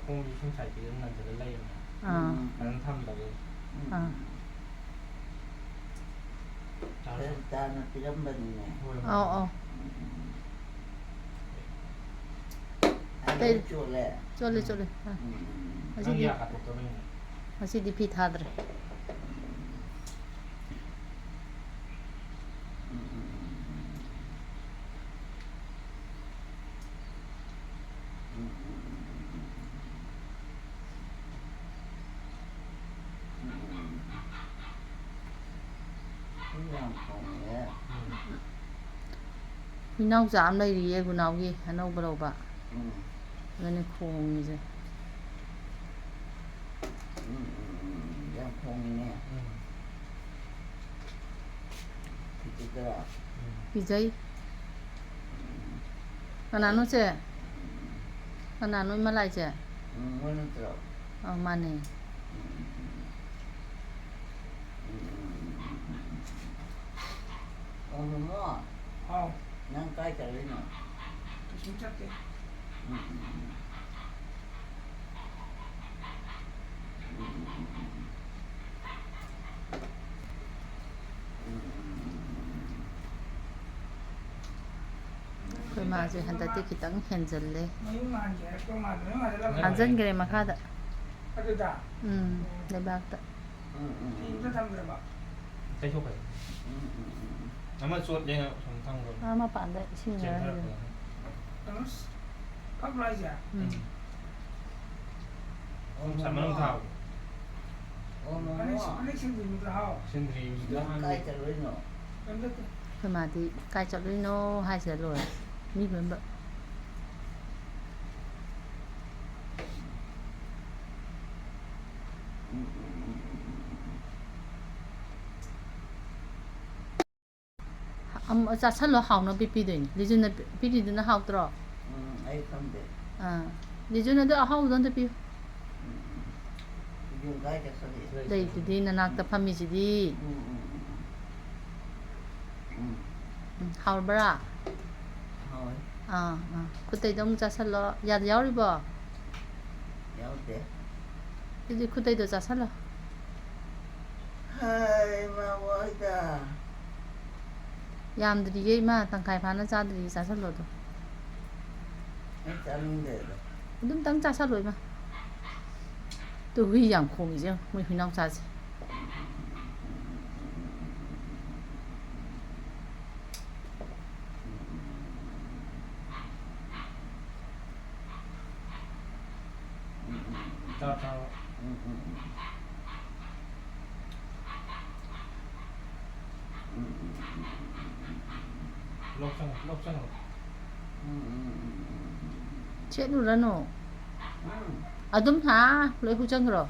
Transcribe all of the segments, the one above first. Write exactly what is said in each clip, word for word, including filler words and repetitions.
ꯈꯣꯡꯁꯨ ꯁꯨꯝ ꯁꯥꯏꯠꯇꯒꯤ ꯑꯗꯨꯝ ꯅꯟꯖꯜꯂ ꯂꯩꯌꯦꯕ꯫ ꯑꯥ꯫ ꯎꯝ꯫ ꯑꯗꯨꯝ ꯊꯝꯗꯕꯒꯤ꯫ ꯑꯥ꯫ ꯆꯥꯔꯣ꯫ ꯇꯥꯅ ꯄꯤꯔꯝꯕꯅꯤꯅꯦ꯫ ꯍꯣꯏ, ꯍꯣꯏ꯫ ꯑꯧ, ꯑꯧ꯫ ꯎꯝ꯫ ꯑꯗꯨꯝ ꯆꯣꯠꯂꯦ꯫ ꯆꯣꯠꯂꯦ, ꯎꯝ꯫ ꯆꯣꯠꯂꯦ꯫ ꯑꯥ꯫ ꯎꯝ, ꯎꯝ, ꯎꯝ꯫ ꯉꯁꯤꯗꯤ ꯅꯪ ꯌꯥ ꯀꯥꯊꯣꯛꯇꯣꯔꯤꯅꯦ꯫ ꯉꯁꯤꯗꯤ ꯐꯤ ꯊꯥꯗ꯭ꯔꯦ꯫ ꯍꯨꯏꯅꯥꯎꯆꯥ ꯑꯃ ꯂꯩꯔꯤꯌꯦ, ꯒꯨꯅꯥꯎꯒꯤ ꯑꯅꯧꯕ ꯂꯧꯕ꯫ ꯎꯝ꯫ ꯑꯗꯨꯅꯦ ꯈꯣꯡꯉꯤꯁꯦ꯫ ꯎꯝ, ꯎꯝ, ꯎꯝ, ꯎꯝ, ꯌꯥꯝ ꯈꯣꯡꯉꯤꯅꯦ꯫ ꯎꯝ꯫ ꯄꯤꯖꯗ꯭ꯔꯣ? ꯎꯝ꯫ ꯄꯤꯖꯩ꯫ ꯎꯝ꯫ ꯀꯅꯥꯅꯣ ꯆꯦ? ꯎꯝ꯫ ꯀꯅꯥꯅꯣ ꯏꯃꯥ ꯂꯥꯛꯏꯁꯦ? ꯎꯝ, ꯃꯣꯏ ꯅꯠꯇ꯭ꯔꯣ? ꯑꯧ, ꯃꯥꯅꯦ꯫ ꯎꯝ, ꯎꯝ, ꯎꯝ꯫ ꯑꯣ, ꯃꯣꯃꯣ꯫ ꯍꯥꯎ꯫ ꯅꯪ ꯀꯥꯏ ꯆꯠꯂꯨꯏꯅꯣ? ꯀꯩꯁꯨꯝ ꯆꯠꯇꯦ꯫ ꯎꯝ, ꯎꯝ, ꯎꯝ꯫ ꯎꯝ, ꯎꯝ, ꯎꯝ, ꯎꯝ꯫ ꯎꯝ, ꯎꯝ, ꯎꯝ, ꯎꯝ, ꯎꯝ꯫ ꯑꯩꯈꯣꯏ ꯃꯥꯁꯦ ꯍꯟꯗꯛꯇꯤ ꯈꯤꯇꯪ ꯍꯦꯟꯖꯜꯂꯦ꯫ ꯃꯌꯨꯝ ꯍꯟꯒꯦ ꯍꯥꯏꯔꯛꯄ ꯃꯥꯜꯂꯦ꯫ ꯃꯌꯨꯝ ꯍꯟꯖꯜꯂꯝꯃꯦ꯫ ꯍꯟꯖꯟꯈ꯭ꯔꯦ ꯃꯈꯥꯗ꯫ ꯑꯗꯨꯗ? ꯎꯝ, ꯂꯩꯕꯥꯛꯇ꯫ ꯎꯝ, ꯎꯝ, ꯎꯝ꯫ ꯐꯤ ꯑꯝꯇ ꯊꯝꯗ꯭ꯔꯕ? ꯇꯩꯊꯣꯛꯈ꯭ꯔꯦ꯫ ꯎꯝ, ꯎꯝ, ꯎꯝ, ꯎꯝ꯫ ꯑꯃ ꯆꯣꯠꯂꯦꯅ ꯁꯨꯝ ꯊꯝꯈ꯭ꯔꯕ꯫ ꯑꯥ, ꯃꯄꯥꯟꯗ ꯏꯁꯤꯡ ꯆꯦꯟꯊꯔꯛꯄꯗ꯫ ꯀꯩꯅꯣ, ꯀꯛꯂꯣ ꯍꯥꯏꯁꯦ? ꯎꯝ꯫ ꯎꯝ꯫ ꯑꯣ, ꯅꯨꯡꯁꯥ ꯃꯅꯨꯡ ꯃꯣꯃꯣ꯫ ꯊꯥꯕꯗꯣ꯫ ꯑꯣ, ꯃꯣꯃꯣ꯫ ꯐꯅꯦꯛ, ꯐꯅꯦꯛ ꯁꯤꯟꯗ꯭ꯔꯤꯕꯗꯣ ꯍꯥꯎ꯫ ꯁꯤꯟꯗ꯭ꯔꯤ, ꯍꯧꯖꯤꯛꯇ ꯅꯪ ꯀꯥꯏ ꯑꯍꯥꯟꯕ꯫ ꯆꯠꯂꯨꯏꯅꯣ? ꯀꯩꯝ ꯆꯠꯇꯦ꯫ ꯑꯩꯈꯣꯏ ꯃꯥꯗꯤ ꯀꯥꯏ ꯆꯠꯂꯨꯏꯅꯣ ꯍꯥꯏꯁꯤꯗ ꯂꯣꯏꯔꯦ꯫ ꯃꯤ ꯂꯣꯏꯅꯃꯛ꯫ ꯎꯝ, ꯎꯝ, ꯎꯝ꯫ ꯑꯝ, ꯆꯥꯁꯜꯂꯣ, ꯍꯥꯎꯅꯕ ꯄꯤꯗꯣꯏꯅꯤ꯫ ꯂꯤꯖꯨꯅ ꯄꯤ-, ꯄꯤꯔꯤꯗꯨꯅ ꯍꯥꯎꯇ꯭ꯔꯣ? ꯎꯝ, ꯑꯩ ꯈꯪꯗꯦ꯫ ꯑꯥ꯫ ꯂꯤꯖꯨꯅ ꯑꯗꯨ ꯑꯍꯥꯎꯕꯗꯣ ꯑꯝꯇ ꯄꯤꯌꯨ꯫ ꯎꯝ, ꯎꯝ꯫ ꯂꯤꯖꯨ ꯀꯥꯏ ꯆꯠꯈ꯭ꯔꯒꯦ? ꯂꯩꯗꯨꯗꯤ ꯅꯅꯥꯛꯇ ꯐꯝꯃꯤꯁꯤꯗꯤ꯫ ꯎꯝ, ꯎꯝ, ꯎꯝ, ꯎꯝ꯫ ꯎꯝ꯫ ꯎꯝ, ꯍꯥꯎꯔꯕ꯭ꯔꯥ? ꯍꯥꯎꯋꯦ꯫ ꯑꯥ, ꯑꯥ꯫ ꯈꯨꯠꯇꯩꯗꯣ ꯑꯃꯨꯛ ꯆꯥꯁꯜꯂꯣ꯫ ꯌꯥꯗ ꯌꯥꯎꯔꯤꯕꯣ? ꯍꯥꯎꯇꯦ꯫ ꯑꯗꯨꯗꯤ ꯈꯨꯗꯩꯗꯣ ꯆꯥꯁꯜꯂꯣ꯫ ꯍꯥꯏ, ꯃꯥ ꯋꯥꯏꯗ꯫ ꯌꯥꯝꯗ꯭ꯔꯤꯌꯦ ꯏꯃꯥ, ꯇꯪꯈꯥꯏ ꯐꯥꯅ ꯆꯥꯗ꯭ꯔꯤꯌꯦ, ꯆꯥꯁꯜꯂꯣ ꯑꯗꯣ꯫ ꯑꯩ ꯆꯥꯅꯤꯡꯗꯦ ꯑꯗꯣ꯫ ꯑꯗꯨꯝꯇꯪ ꯆꯥꯁꯜꯂꯣ ꯏꯃꯥ꯫ ꯇꯨ ꯍꯨꯏ ꯌꯥꯝ ꯈꯣꯡꯉꯤꯁꯦ ꯌꯦꯡꯉꯨ, ꯃꯣꯏ ꯍꯨꯏꯅꯥꯎꯆꯥꯁꯦ꯫ ꯆꯥꯔꯣ, ꯆꯥꯔꯣ꯫ ꯂꯣꯛ ꯆꯪꯉꯣ, ꯂꯣꯛ ꯆꯪꯉꯣ꯫ ꯁꯦꯠꯂꯨꯔꯅꯨ꯫ ꯑꯗꯨꯝ ꯍꯥ ꯂꯣꯏ ꯍꯨ ꯆꯪꯈ꯭ꯔꯣ꯫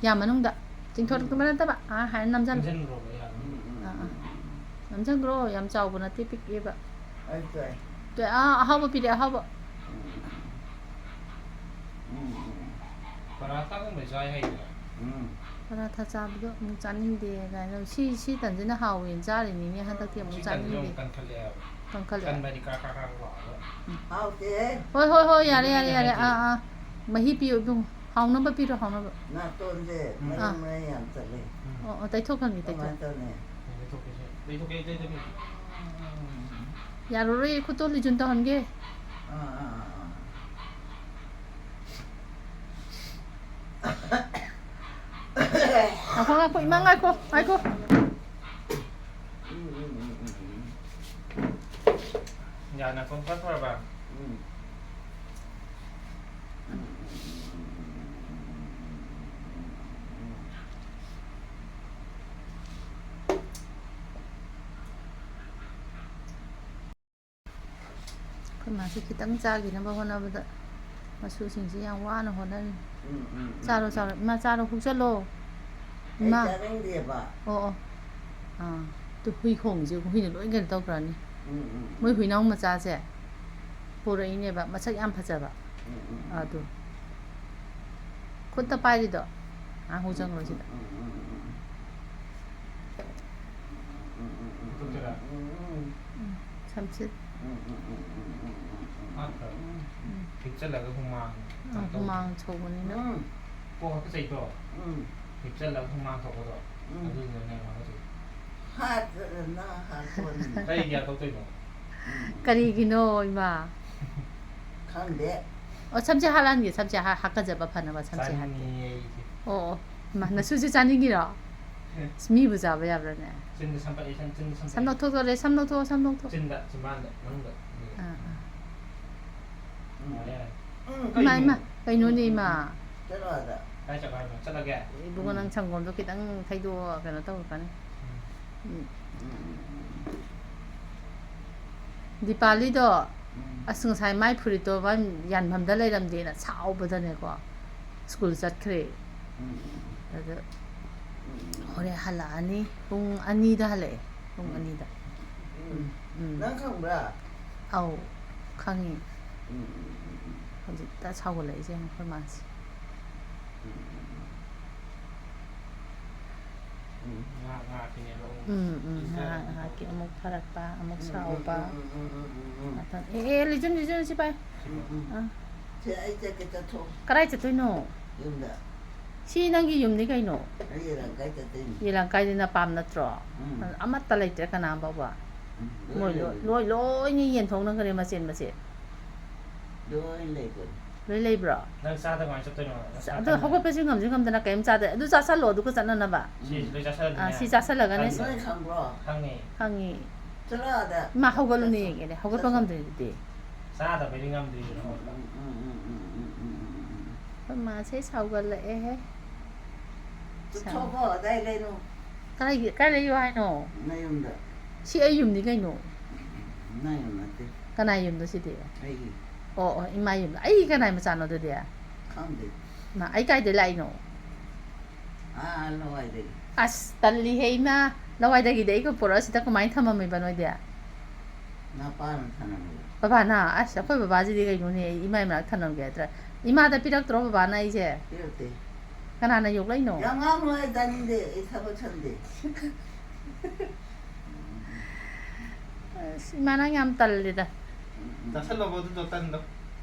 ꯌꯥꯝ ꯃꯅꯨꯡꯗ꯫ ꯆꯤꯡꯊꯣꯛꯄ ꯅꯠꯇꯕ꯫ ꯑꯥ, ꯍꯥꯏꯅ ꯅꯝꯁꯤꯜꯂꯣ꯫ ꯅꯝꯁꯤꯟꯈ꯭ꯔꯣꯕ ꯌꯥꯔꯅꯤ꯫ ꯑꯥ, ꯑꯥ꯫ ꯅꯝꯁꯤꯟꯈ꯭ꯔꯣ, ꯌꯥꯝ ꯆꯥꯎꯕ ꯅꯠꯇꯦ, ꯄꯤꯛꯑꯦꯕ꯫ ꯑꯩ ꯇꯣꯛꯑꯦ꯫ ꯇꯣꯛꯑꯦ, ꯑꯥ, ꯑꯍꯥꯎꯕ ꯄꯤꯔꯛꯑꯦ, ꯑꯍꯥꯎꯕ꯫ ꯎꯝ, ꯎꯝ, ꯎꯝ꯫ ꯄꯔꯥꯊꯥꯒꯨꯝꯕ ꯆꯥꯏ ꯍꯩꯕ꯭ꯔꯥ? ꯎꯝ꯫ ꯄꯔꯥꯊꯥ ꯆꯥꯕꯗꯣ ꯑꯃꯨꯛ ꯆꯥꯅꯤꯡꯗꯦ ꯀꯥꯏꯅ, ꯁꯤ, ꯁꯤ ꯇꯟꯁꯤꯅ ꯍꯥꯎꯋꯦꯅ ꯆꯥꯔꯤꯅꯤꯅꯦ, ꯍꯟꯗꯛꯇꯤ ꯑꯃꯨꯛ ꯁꯤ ꯇꯟꯁꯤ ꯆꯥꯅꯤꯡꯗꯦ꯫ ꯑꯃꯨꯛ ꯀꯟꯈꯠꯂꯛꯑꯦꯕ꯫ ꯀꯟꯈꯠꯂꯛꯑꯦ꯫ ꯀꯟꯕꯗꯤ ꯀ꯭ꯔꯥꯛ ꯀ꯭ꯔꯥꯛ ꯀ꯭ꯔꯥꯛ ꯂꯥꯎꯔꯒ꯫ ꯍꯥꯎꯇꯦꯍꯦ꯫ ꯍꯣꯏ, ꯍꯣꯏ, ꯍꯣꯏ, ꯌꯥꯔꯦ, ꯑꯗꯨꯅꯦ ꯌꯥꯔꯦ, ꯌꯥꯔꯦ꯫ ꯍꯥꯏꯁꯦ꯫ ꯑꯥ, ꯑꯥ꯫ ꯃꯍꯤ ꯄꯤꯌꯨ ꯏꯕꯨꯡꯉꯣ꯫ ꯍꯥꯎꯅꯕ ꯄꯤꯔꯣ, ꯍꯥꯎꯅꯕ꯫ ꯅꯥꯇꯣꯟꯁꯦ ꯎꯝ꯫ ꯃꯔꯦꯡ ꯑꯥ꯫ ꯃꯔꯦꯡ ꯌꯥꯝ ꯆꯠꯂꯦ꯫ ꯑꯣ, ꯑꯣ, ꯇꯩꯊꯣꯛꯈ꯭ꯔꯒꯦ, ꯇꯩꯊꯣꯛ꯫ ꯀꯃꯥꯏꯅ ꯇꯧꯅꯤ? ꯂꯩꯊꯣꯛꯀꯦ, ꯂꯩꯊꯣꯛꯀꯦ, ꯂꯩꯊꯣꯛꯀꯦ꯫ ꯌꯥꯔꯔꯣꯏ, ꯈꯨꯠꯇꯣ ꯂꯤꯖꯨꯟ ꯇꯧꯍꯟꯒꯦ꯫ ꯑꯥ, ꯑꯥ, ꯑꯥ, ꯑꯥ꯫ ꯉꯥꯏꯈꯣ, ꯉꯥꯏꯈꯣ, ꯏꯃꯥ, ꯉꯥꯏꯈꯣ, ꯉꯥꯏꯈꯣ꯫ ꯎꯝ, ꯎꯝ, ꯎꯝ, ꯎꯝ, ꯎꯝ꯫ ꯌꯥ ꯅꯥꯇꯣꯟ ꯈꯔ ꯐꯔꯕ? ꯎꯝ꯫ ꯑꯩꯈꯣꯏ ꯃꯥꯁꯦ ꯈꯤꯇꯪ ꯆꯥꯈꯤꯅꯕ ꯍꯣꯠꯅꯕꯗ ꯃꯁꯨꯁꯤꯡꯁꯤ ꯌꯥꯝ ꯋꯥꯅ ꯍꯣꯠꯅꯔꯤ꯫ ꯎꯝ, ꯎꯝ, ꯎꯝ, ꯆꯥꯔꯣ, ꯎꯝ꯫ ꯆꯥꯔꯣ꯫ ꯏꯃꯥ, ꯆꯥꯔꯣ, ꯍꯨꯛꯆꯜꯂꯣ꯫ ꯑꯩ ꯏꯃꯥ꯫ ꯆꯥꯅꯤꯡꯗꯦꯕ꯫ ꯑꯣ, ꯑꯣ꯫ ꯑꯥ꯫ ꯇꯨ ꯍꯨꯏ ꯈꯣꯡꯉꯤꯁꯦ, ꯍꯨꯏꯅ ꯂꯣꯏ ꯀꯩꯅꯣ ꯇꯧꯈ꯭ꯔꯅꯤ꯫ ꯎꯝ, ꯎꯝ, ꯃꯣꯏ ꯎꯝ꯫ ꯍꯨꯏꯅꯥꯎ ꯃꯆꯥꯁꯦ ꯄꯨꯔꯛꯏꯅꯦꯕ, ꯃꯁꯛ ꯌꯥꯝ ꯐꯖꯕ꯫ ꯎꯝ, ꯎꯝ, ꯎꯝ꯫ ꯑꯗꯨ꯫ ꯈꯨꯠꯇ ꯄꯥꯏꯔꯤꯗꯣ꯫ ꯑꯥ, ꯍꯨ ꯆꯪꯈ꯭ꯔꯣ ꯁꯤꯗ꯫ ꯎꯝ, ꯎꯝ, ꯎꯝ, ꯎꯝ, ꯎꯝ꯫ ꯎꯝ, ꯎꯝ, ꯎꯝ, ꯎꯝ, ꯈꯨꯠꯇꯔꯥ? ꯎꯝ, ꯎꯝ꯫ ꯎꯝ, ꯁꯝꯁꯤꯠ꯫ ꯎꯝ, ꯎꯝ, ꯎꯝ, ꯎꯝ, ꯎꯝ, ꯎꯝ, ꯎꯝ, ꯎꯝ, ꯎꯝ꯫ ꯎꯝ꯫ ꯐꯤꯠ ꯆꯠꯂꯒ ꯍꯨꯃꯥꯡ ꯎꯝ, ꯍꯨꯃꯥꯡ ꯁꯧꯕꯅꯤꯅ꯫ ꯎꯝ ꯀꯣꯛ ꯍꯥꯀꯠꯆꯩꯗꯣ꯫ ꯎꯝ ꯍꯤꯞꯆꯜꯂꯒ ꯍꯨꯃꯥꯡ ꯊꯣꯛꯄꯗꯣ꯫ ꯎꯝ꯫ ꯑꯗꯨꯗꯨꯅꯅꯦ ꯍꯥꯀꯠꯆꯩ꯫ ꯍꯥꯠꯇꯅ ꯍꯥꯠꯄꯅꯤ꯫ ꯀꯩꯒꯤ ꯍꯥꯠꯇꯣꯛꯇꯣꯏꯅꯣ? ꯀꯔꯤꯒꯤꯅꯣ ꯏꯃꯥ? ꯈꯪꯗꯦ꯫ ꯑꯣ, ꯁꯝꯁꯦ ꯍꯥꯠꯍꯟꯒꯦ, ꯁꯝꯁꯦ ꯍꯥ- ꯍꯥꯀꯠꯆꯕ ꯐꯅꯕ ꯁꯝꯁꯦ ꯍꯥꯠꯀꯦ꯫ ꯆꯥꯅꯤꯡꯉꯦ ꯑꯩꯁꯦ꯫ ꯑꯣ, ꯑꯣ, ꯏꯃꯥ, ꯅꯁꯨꯁꯨ ꯆꯥꯅꯤꯡꯉꯤꯔꯣ? ꯑꯁ, ꯃꯤꯕꯨ ꯆꯥꯕ ꯌꯥꯕ꯭ꯔꯥꯅꯦ? ꯆꯤꯟꯗ ꯁꯝꯄꯠꯂꯤ, ꯁꯝ- ꯆꯤꯟꯗ ꯁꯝꯄꯠꯂꯤ꯫ ꯁꯝ ꯂꯧꯊꯣꯛꯇꯣꯔꯦ, ꯁꯝ ꯂꯧꯊꯣꯛꯑꯣ, ꯁꯝ ꯂꯧꯊꯣꯛꯑꯣ꯫ ꯆꯤꯟꯗ, ꯆꯤꯟꯕꯥꯟꯗ, ꯃꯅꯨꯡꯗ꯫ ꯑꯥ, ꯑꯥ꯫ ꯎꯝ, ꯌꯥꯔꯦ, ꯌꯥꯔꯦ꯫ ꯎꯝ꯫ ꯏꯃꯥ, ꯏꯃꯥ, ꯀꯩꯅꯣ? ꯀꯩꯅꯣꯅꯦ ꯏꯃꯥ? ꯆꯠꯂꯣ ꯑꯗ꯫ ꯀꯥꯏ ꯆꯠꯈ꯭ꯔꯣ ꯍꯥꯏꯅꯣ? ꯆꯠꯂꯒꯦ? ꯏꯕꯨꯡꯉꯣ, ꯅꯪ ꯁꯪꯒꯣꯝꯗꯣ ꯈꯤꯇꯪ ꯊꯩꯗꯣꯛꯑꯣ, ꯀꯩꯅꯣ ꯇꯧꯔꯛꯀꯅꯤ꯫ ꯎꯝ꯫ ꯎꯝ꯫ ꯎꯝ, ꯎꯝ, ꯗꯤꯄꯥꯂꯤꯗꯣ ꯎꯝ꯫ ꯑꯁ, ꯉꯁꯥꯏ ꯃꯥꯏ ꯐꯨꯔꯤꯠꯇꯣ ꯃꯥꯏ ꯌꯥꯟꯐꯝꯗ ꯂꯩꯔꯝꯗꯦꯅ ꯁꯥꯎꯕꯗꯅꯦꯀꯣ, ꯁ꯭ꯀꯨꯜ ꯆꯠꯈ꯭ꯔꯦ꯫ ꯎꯝ, ꯎꯝ, ꯑꯗ ꯎꯝ, ꯎꯝ꯫ ꯍꯣꯔꯦꯟ ꯍꯜꯂꯛꯑꯅꯤ, ꯄꯨꯡ ꯑꯅꯤꯗ ꯍꯜꯂꯛꯑꯦ, ꯄꯨꯡ ꯑꯅꯤꯗ꯫ ꯎꯝ꯫ ꯎꯝ꯫ ꯅꯪ ꯈꯪꯕ꯭ꯔꯥ? ꯑꯧ, ꯈꯪꯉꯤ꯫ ꯎꯝ, ꯎꯝ, ꯎꯝ, ꯎꯝ꯫ ꯍꯧꯖꯤꯛꯇ ꯁꯥꯎꯒꯠꯂꯛꯏꯁꯦ ꯌꯦꯡꯉꯣ ꯑꯩꯈꯣꯏ ꯃꯥꯁꯦ꯫ ꯎꯝ, ꯎꯝ, ꯎꯝ꯫ ꯎꯝ꯫ ꯉꯥꯏꯍꯥꯛ ꯉꯥꯏꯍꯥꯛꯀꯤꯅꯦꯕ ꯑꯃꯨꯛ꯫ ꯎꯝ, ꯎꯝ, ꯏꯟꯁꯥꯡ ꯉꯥꯏꯍꯥꯛ ꯑꯃꯨꯛ ꯉꯥꯏꯍꯥꯛꯀꯤ ꯇꯧꯕ꯫ ꯑꯃꯨꯛ ꯐꯔꯛꯄ, ꯑꯃꯨꯛ ꯎꯝ, ꯁꯥꯎꯕ꯫ ꯎꯝ, ꯎꯝ, ꯎꯝ, ꯎꯝ, ꯎꯝ, ꯎꯝ꯫ ꯉꯥꯛꯇꯪ, ꯑꯦ, ꯑꯦ, ꯂꯤꯖꯨꯟ, ꯂꯤꯖꯨꯟ, ꯁꯤ ꯄꯥꯏ꯫ ꯎꯝ, ꯎꯝ꯫ ꯑꯥ꯫ ꯁꯦ, ꯑꯩ ꯆꯠꯀꯦ, ꯆꯠꯊꯣꯛ꯫ ꯀꯗꯥꯏ ꯆꯠꯇꯣꯏꯅꯣ? ꯌꯨꯝꯗ꯫ ꯁꯤ ꯅꯪꯒꯤ ꯌꯨꯝꯅꯤ ꯀꯩꯅꯣ꯫ ꯑꯩ ꯌꯦꯂꯪꯀꯥꯏ ꯆꯠꯇꯣꯏꯅꯤ꯫ ꯌꯦꯂꯪꯀꯥꯏꯗꯤ ꯅꯄꯥꯝ ꯅꯠꯇ꯭ꯔꯣ? ꯎꯝ꯫ ꯑꯃꯠꯇ ꯂꯩꯇ꯭ꯔꯦ ꯀꯅꯥꯝ ꯐꯥꯎꯕ꯫ ꯎꯝ, ꯃꯣꯏ ꯂꯣꯏ, ꯂꯩꯕꯅꯤ꯫ ꯂꯣꯏ, ꯂꯣꯏꯅ ꯌꯦꯟꯊꯣꯛꯅꯈ꯭ꯔꯦ ꯃꯆꯦꯠ ꯃꯆꯦꯠ꯫ ꯂꯣꯏ ꯂꯩꯕꯅꯤ꯫ ꯂꯣꯏ ꯂꯩꯕ꯭ꯔꯣ? ꯅꯪ ꯆꯥꯗ ꯀꯃꯥꯏꯅ ꯆꯠꯇꯣꯏꯅꯣ? ꯅꯁꯥ ꯑꯗꯣ ꯀꯟꯅ꯫ ꯍꯧꯒꯠꯄꯁꯨ ꯉꯝꯁꯨ ꯉꯝꯗꯅ ꯀꯩꯝ ꯆꯥꯗꯦ꯫ ꯑꯗꯨ ꯆꯥꯁꯜꯂꯣ, ꯑꯗꯨꯒ ꯆꯠꯅꯅꯕ꯫ ꯁꯤ ꯂꯣꯏ ꯆꯥꯁꯜꯂꯗꯤꯅꯦ꯫ ꯑꯥ, ꯁꯤ ꯆꯥꯁꯜꯂꯒꯅꯦ꯫ ꯀꯟꯅ꯫ ꯅꯣꯏ ꯈꯪꯕ꯭ꯔꯣ? ꯈꯪꯉꯦ꯫ ꯈꯪꯉꯤ꯫ ꯆꯠꯂꯣ ꯑꯗ꯫ ꯏꯃꯥ, ꯍꯧꯒꯠꯂꯨꯅꯦ ꯆꯠꯊꯣꯛ꯫ ꯌꯦꯡꯒꯦꯅꯦ꯫ ꯍꯧꯒꯠꯄ ꯆꯠꯊꯣꯛ꯫ ꯉꯝꯗ꯭ꯔꯤꯗꯨꯗꯤ꯫ ꯆꯥꯗꯕꯩꯅꯤ ꯉꯝꯗ꯭ꯔꯤꯁꯦ꯫ ꯎꯝ, ꯎꯝ, ꯎꯝ, ꯎꯝ, ꯎꯝ, ꯎꯝ, ꯎꯝ, ꯎꯝ꯫ ꯑꯩꯈꯣꯏ ꯃꯥꯁꯦ ꯁꯥꯎꯒꯠꯂꯛꯑꯦꯍꯦ꯫ ꯆꯠꯊꯣꯛꯈꯣ, ꯑꯗꯥꯏ ꯂꯩꯅꯨ꯫ ꯀꯥꯏꯒꯤ-, ꯀꯥꯏ ꯂꯩꯌꯣ ꯍꯥꯏꯅꯣ? ꯅꯌꯨꯝꯗ꯫ ꯁꯤ ꯑꯩ ꯌꯨꯝꯅꯤ ꯀꯩꯅꯣ꯫ ꯅꯪ ꯌꯨꯝ ꯅꯠꯇꯦ꯫ ꯀꯅꯥ ꯌꯨꯝꯗꯣ ꯁꯤꯗꯤ? ꯑꯩꯒꯤ꯫ ꯑꯣ, ꯑꯣ, ꯏꯃꯥ ꯌꯨꯝꯗ꯫ ꯑꯩ ꯀꯅꯥꯏ ꯃꯆꯥꯅꯣ ꯑꯗꯨꯗꯤ? ꯈꯪꯗꯦ꯫ ꯃꯥ, ꯑꯩ ꯀꯥꯏꯗꯩ ꯂꯥꯛꯏꯅꯣ? ꯑꯥ, ꯂꯋꯥꯏꯗꯒꯤ꯫ ꯑꯁ, ꯇꯜꯂꯤꯍꯦ ꯏꯃꯥ꯫ ꯂꯋꯥꯏꯗꯒꯤꯗꯤ ꯑꯩꯒ ꯄꯨꯔꯛꯑ ꯁꯤꯗ ꯀꯃꯥꯏꯅ ꯊꯝꯃꯝꯃꯤꯕ ꯅꯣꯏꯗꯤ? ꯅꯄꯥꯅ ꯊꯅꯝꯃꯤꯕ꯫ ꯕꯕꯥꯅ? ꯑꯁ, ꯑꯩꯈꯣꯏ ꯕꯕꯥꯁꯤꯗꯤ ꯀꯩꯅꯣꯅꯦ, ꯑꯩ ꯏꯃꯥꯏ ꯃꯅꯥꯛ ꯊꯝꯅꯝꯒꯦ ꯍꯥꯏꯗ꯭ꯔꯥ? ꯏꯃꯥꯗ ꯄꯤꯔꯛꯇ꯭ꯔꯣ ꯕꯕꯥꯅ ꯑꯩꯁꯦ? ꯄꯤꯔꯛꯇꯦ꯫ ꯀꯅꯥꯅ ꯌꯣꯛꯂꯛꯏꯅꯣ? ꯌꯥꯝ ꯉꯥꯡꯅꯨ, ꯑꯩ ꯇꯥꯅꯤꯡꯗꯦ, ꯑꯩ ꯊꯕꯛ ꯁꯪꯗꯦ꯫ ꯑꯁ, ꯏꯃꯥ ꯅꯪ ꯌꯥꯝ ꯇꯜꯂꯦꯗ꯫ ꯆꯥꯁꯜꯂꯣꯕ ꯑꯗꯨꯗꯣ, ꯇꯟꯗꯣ꯫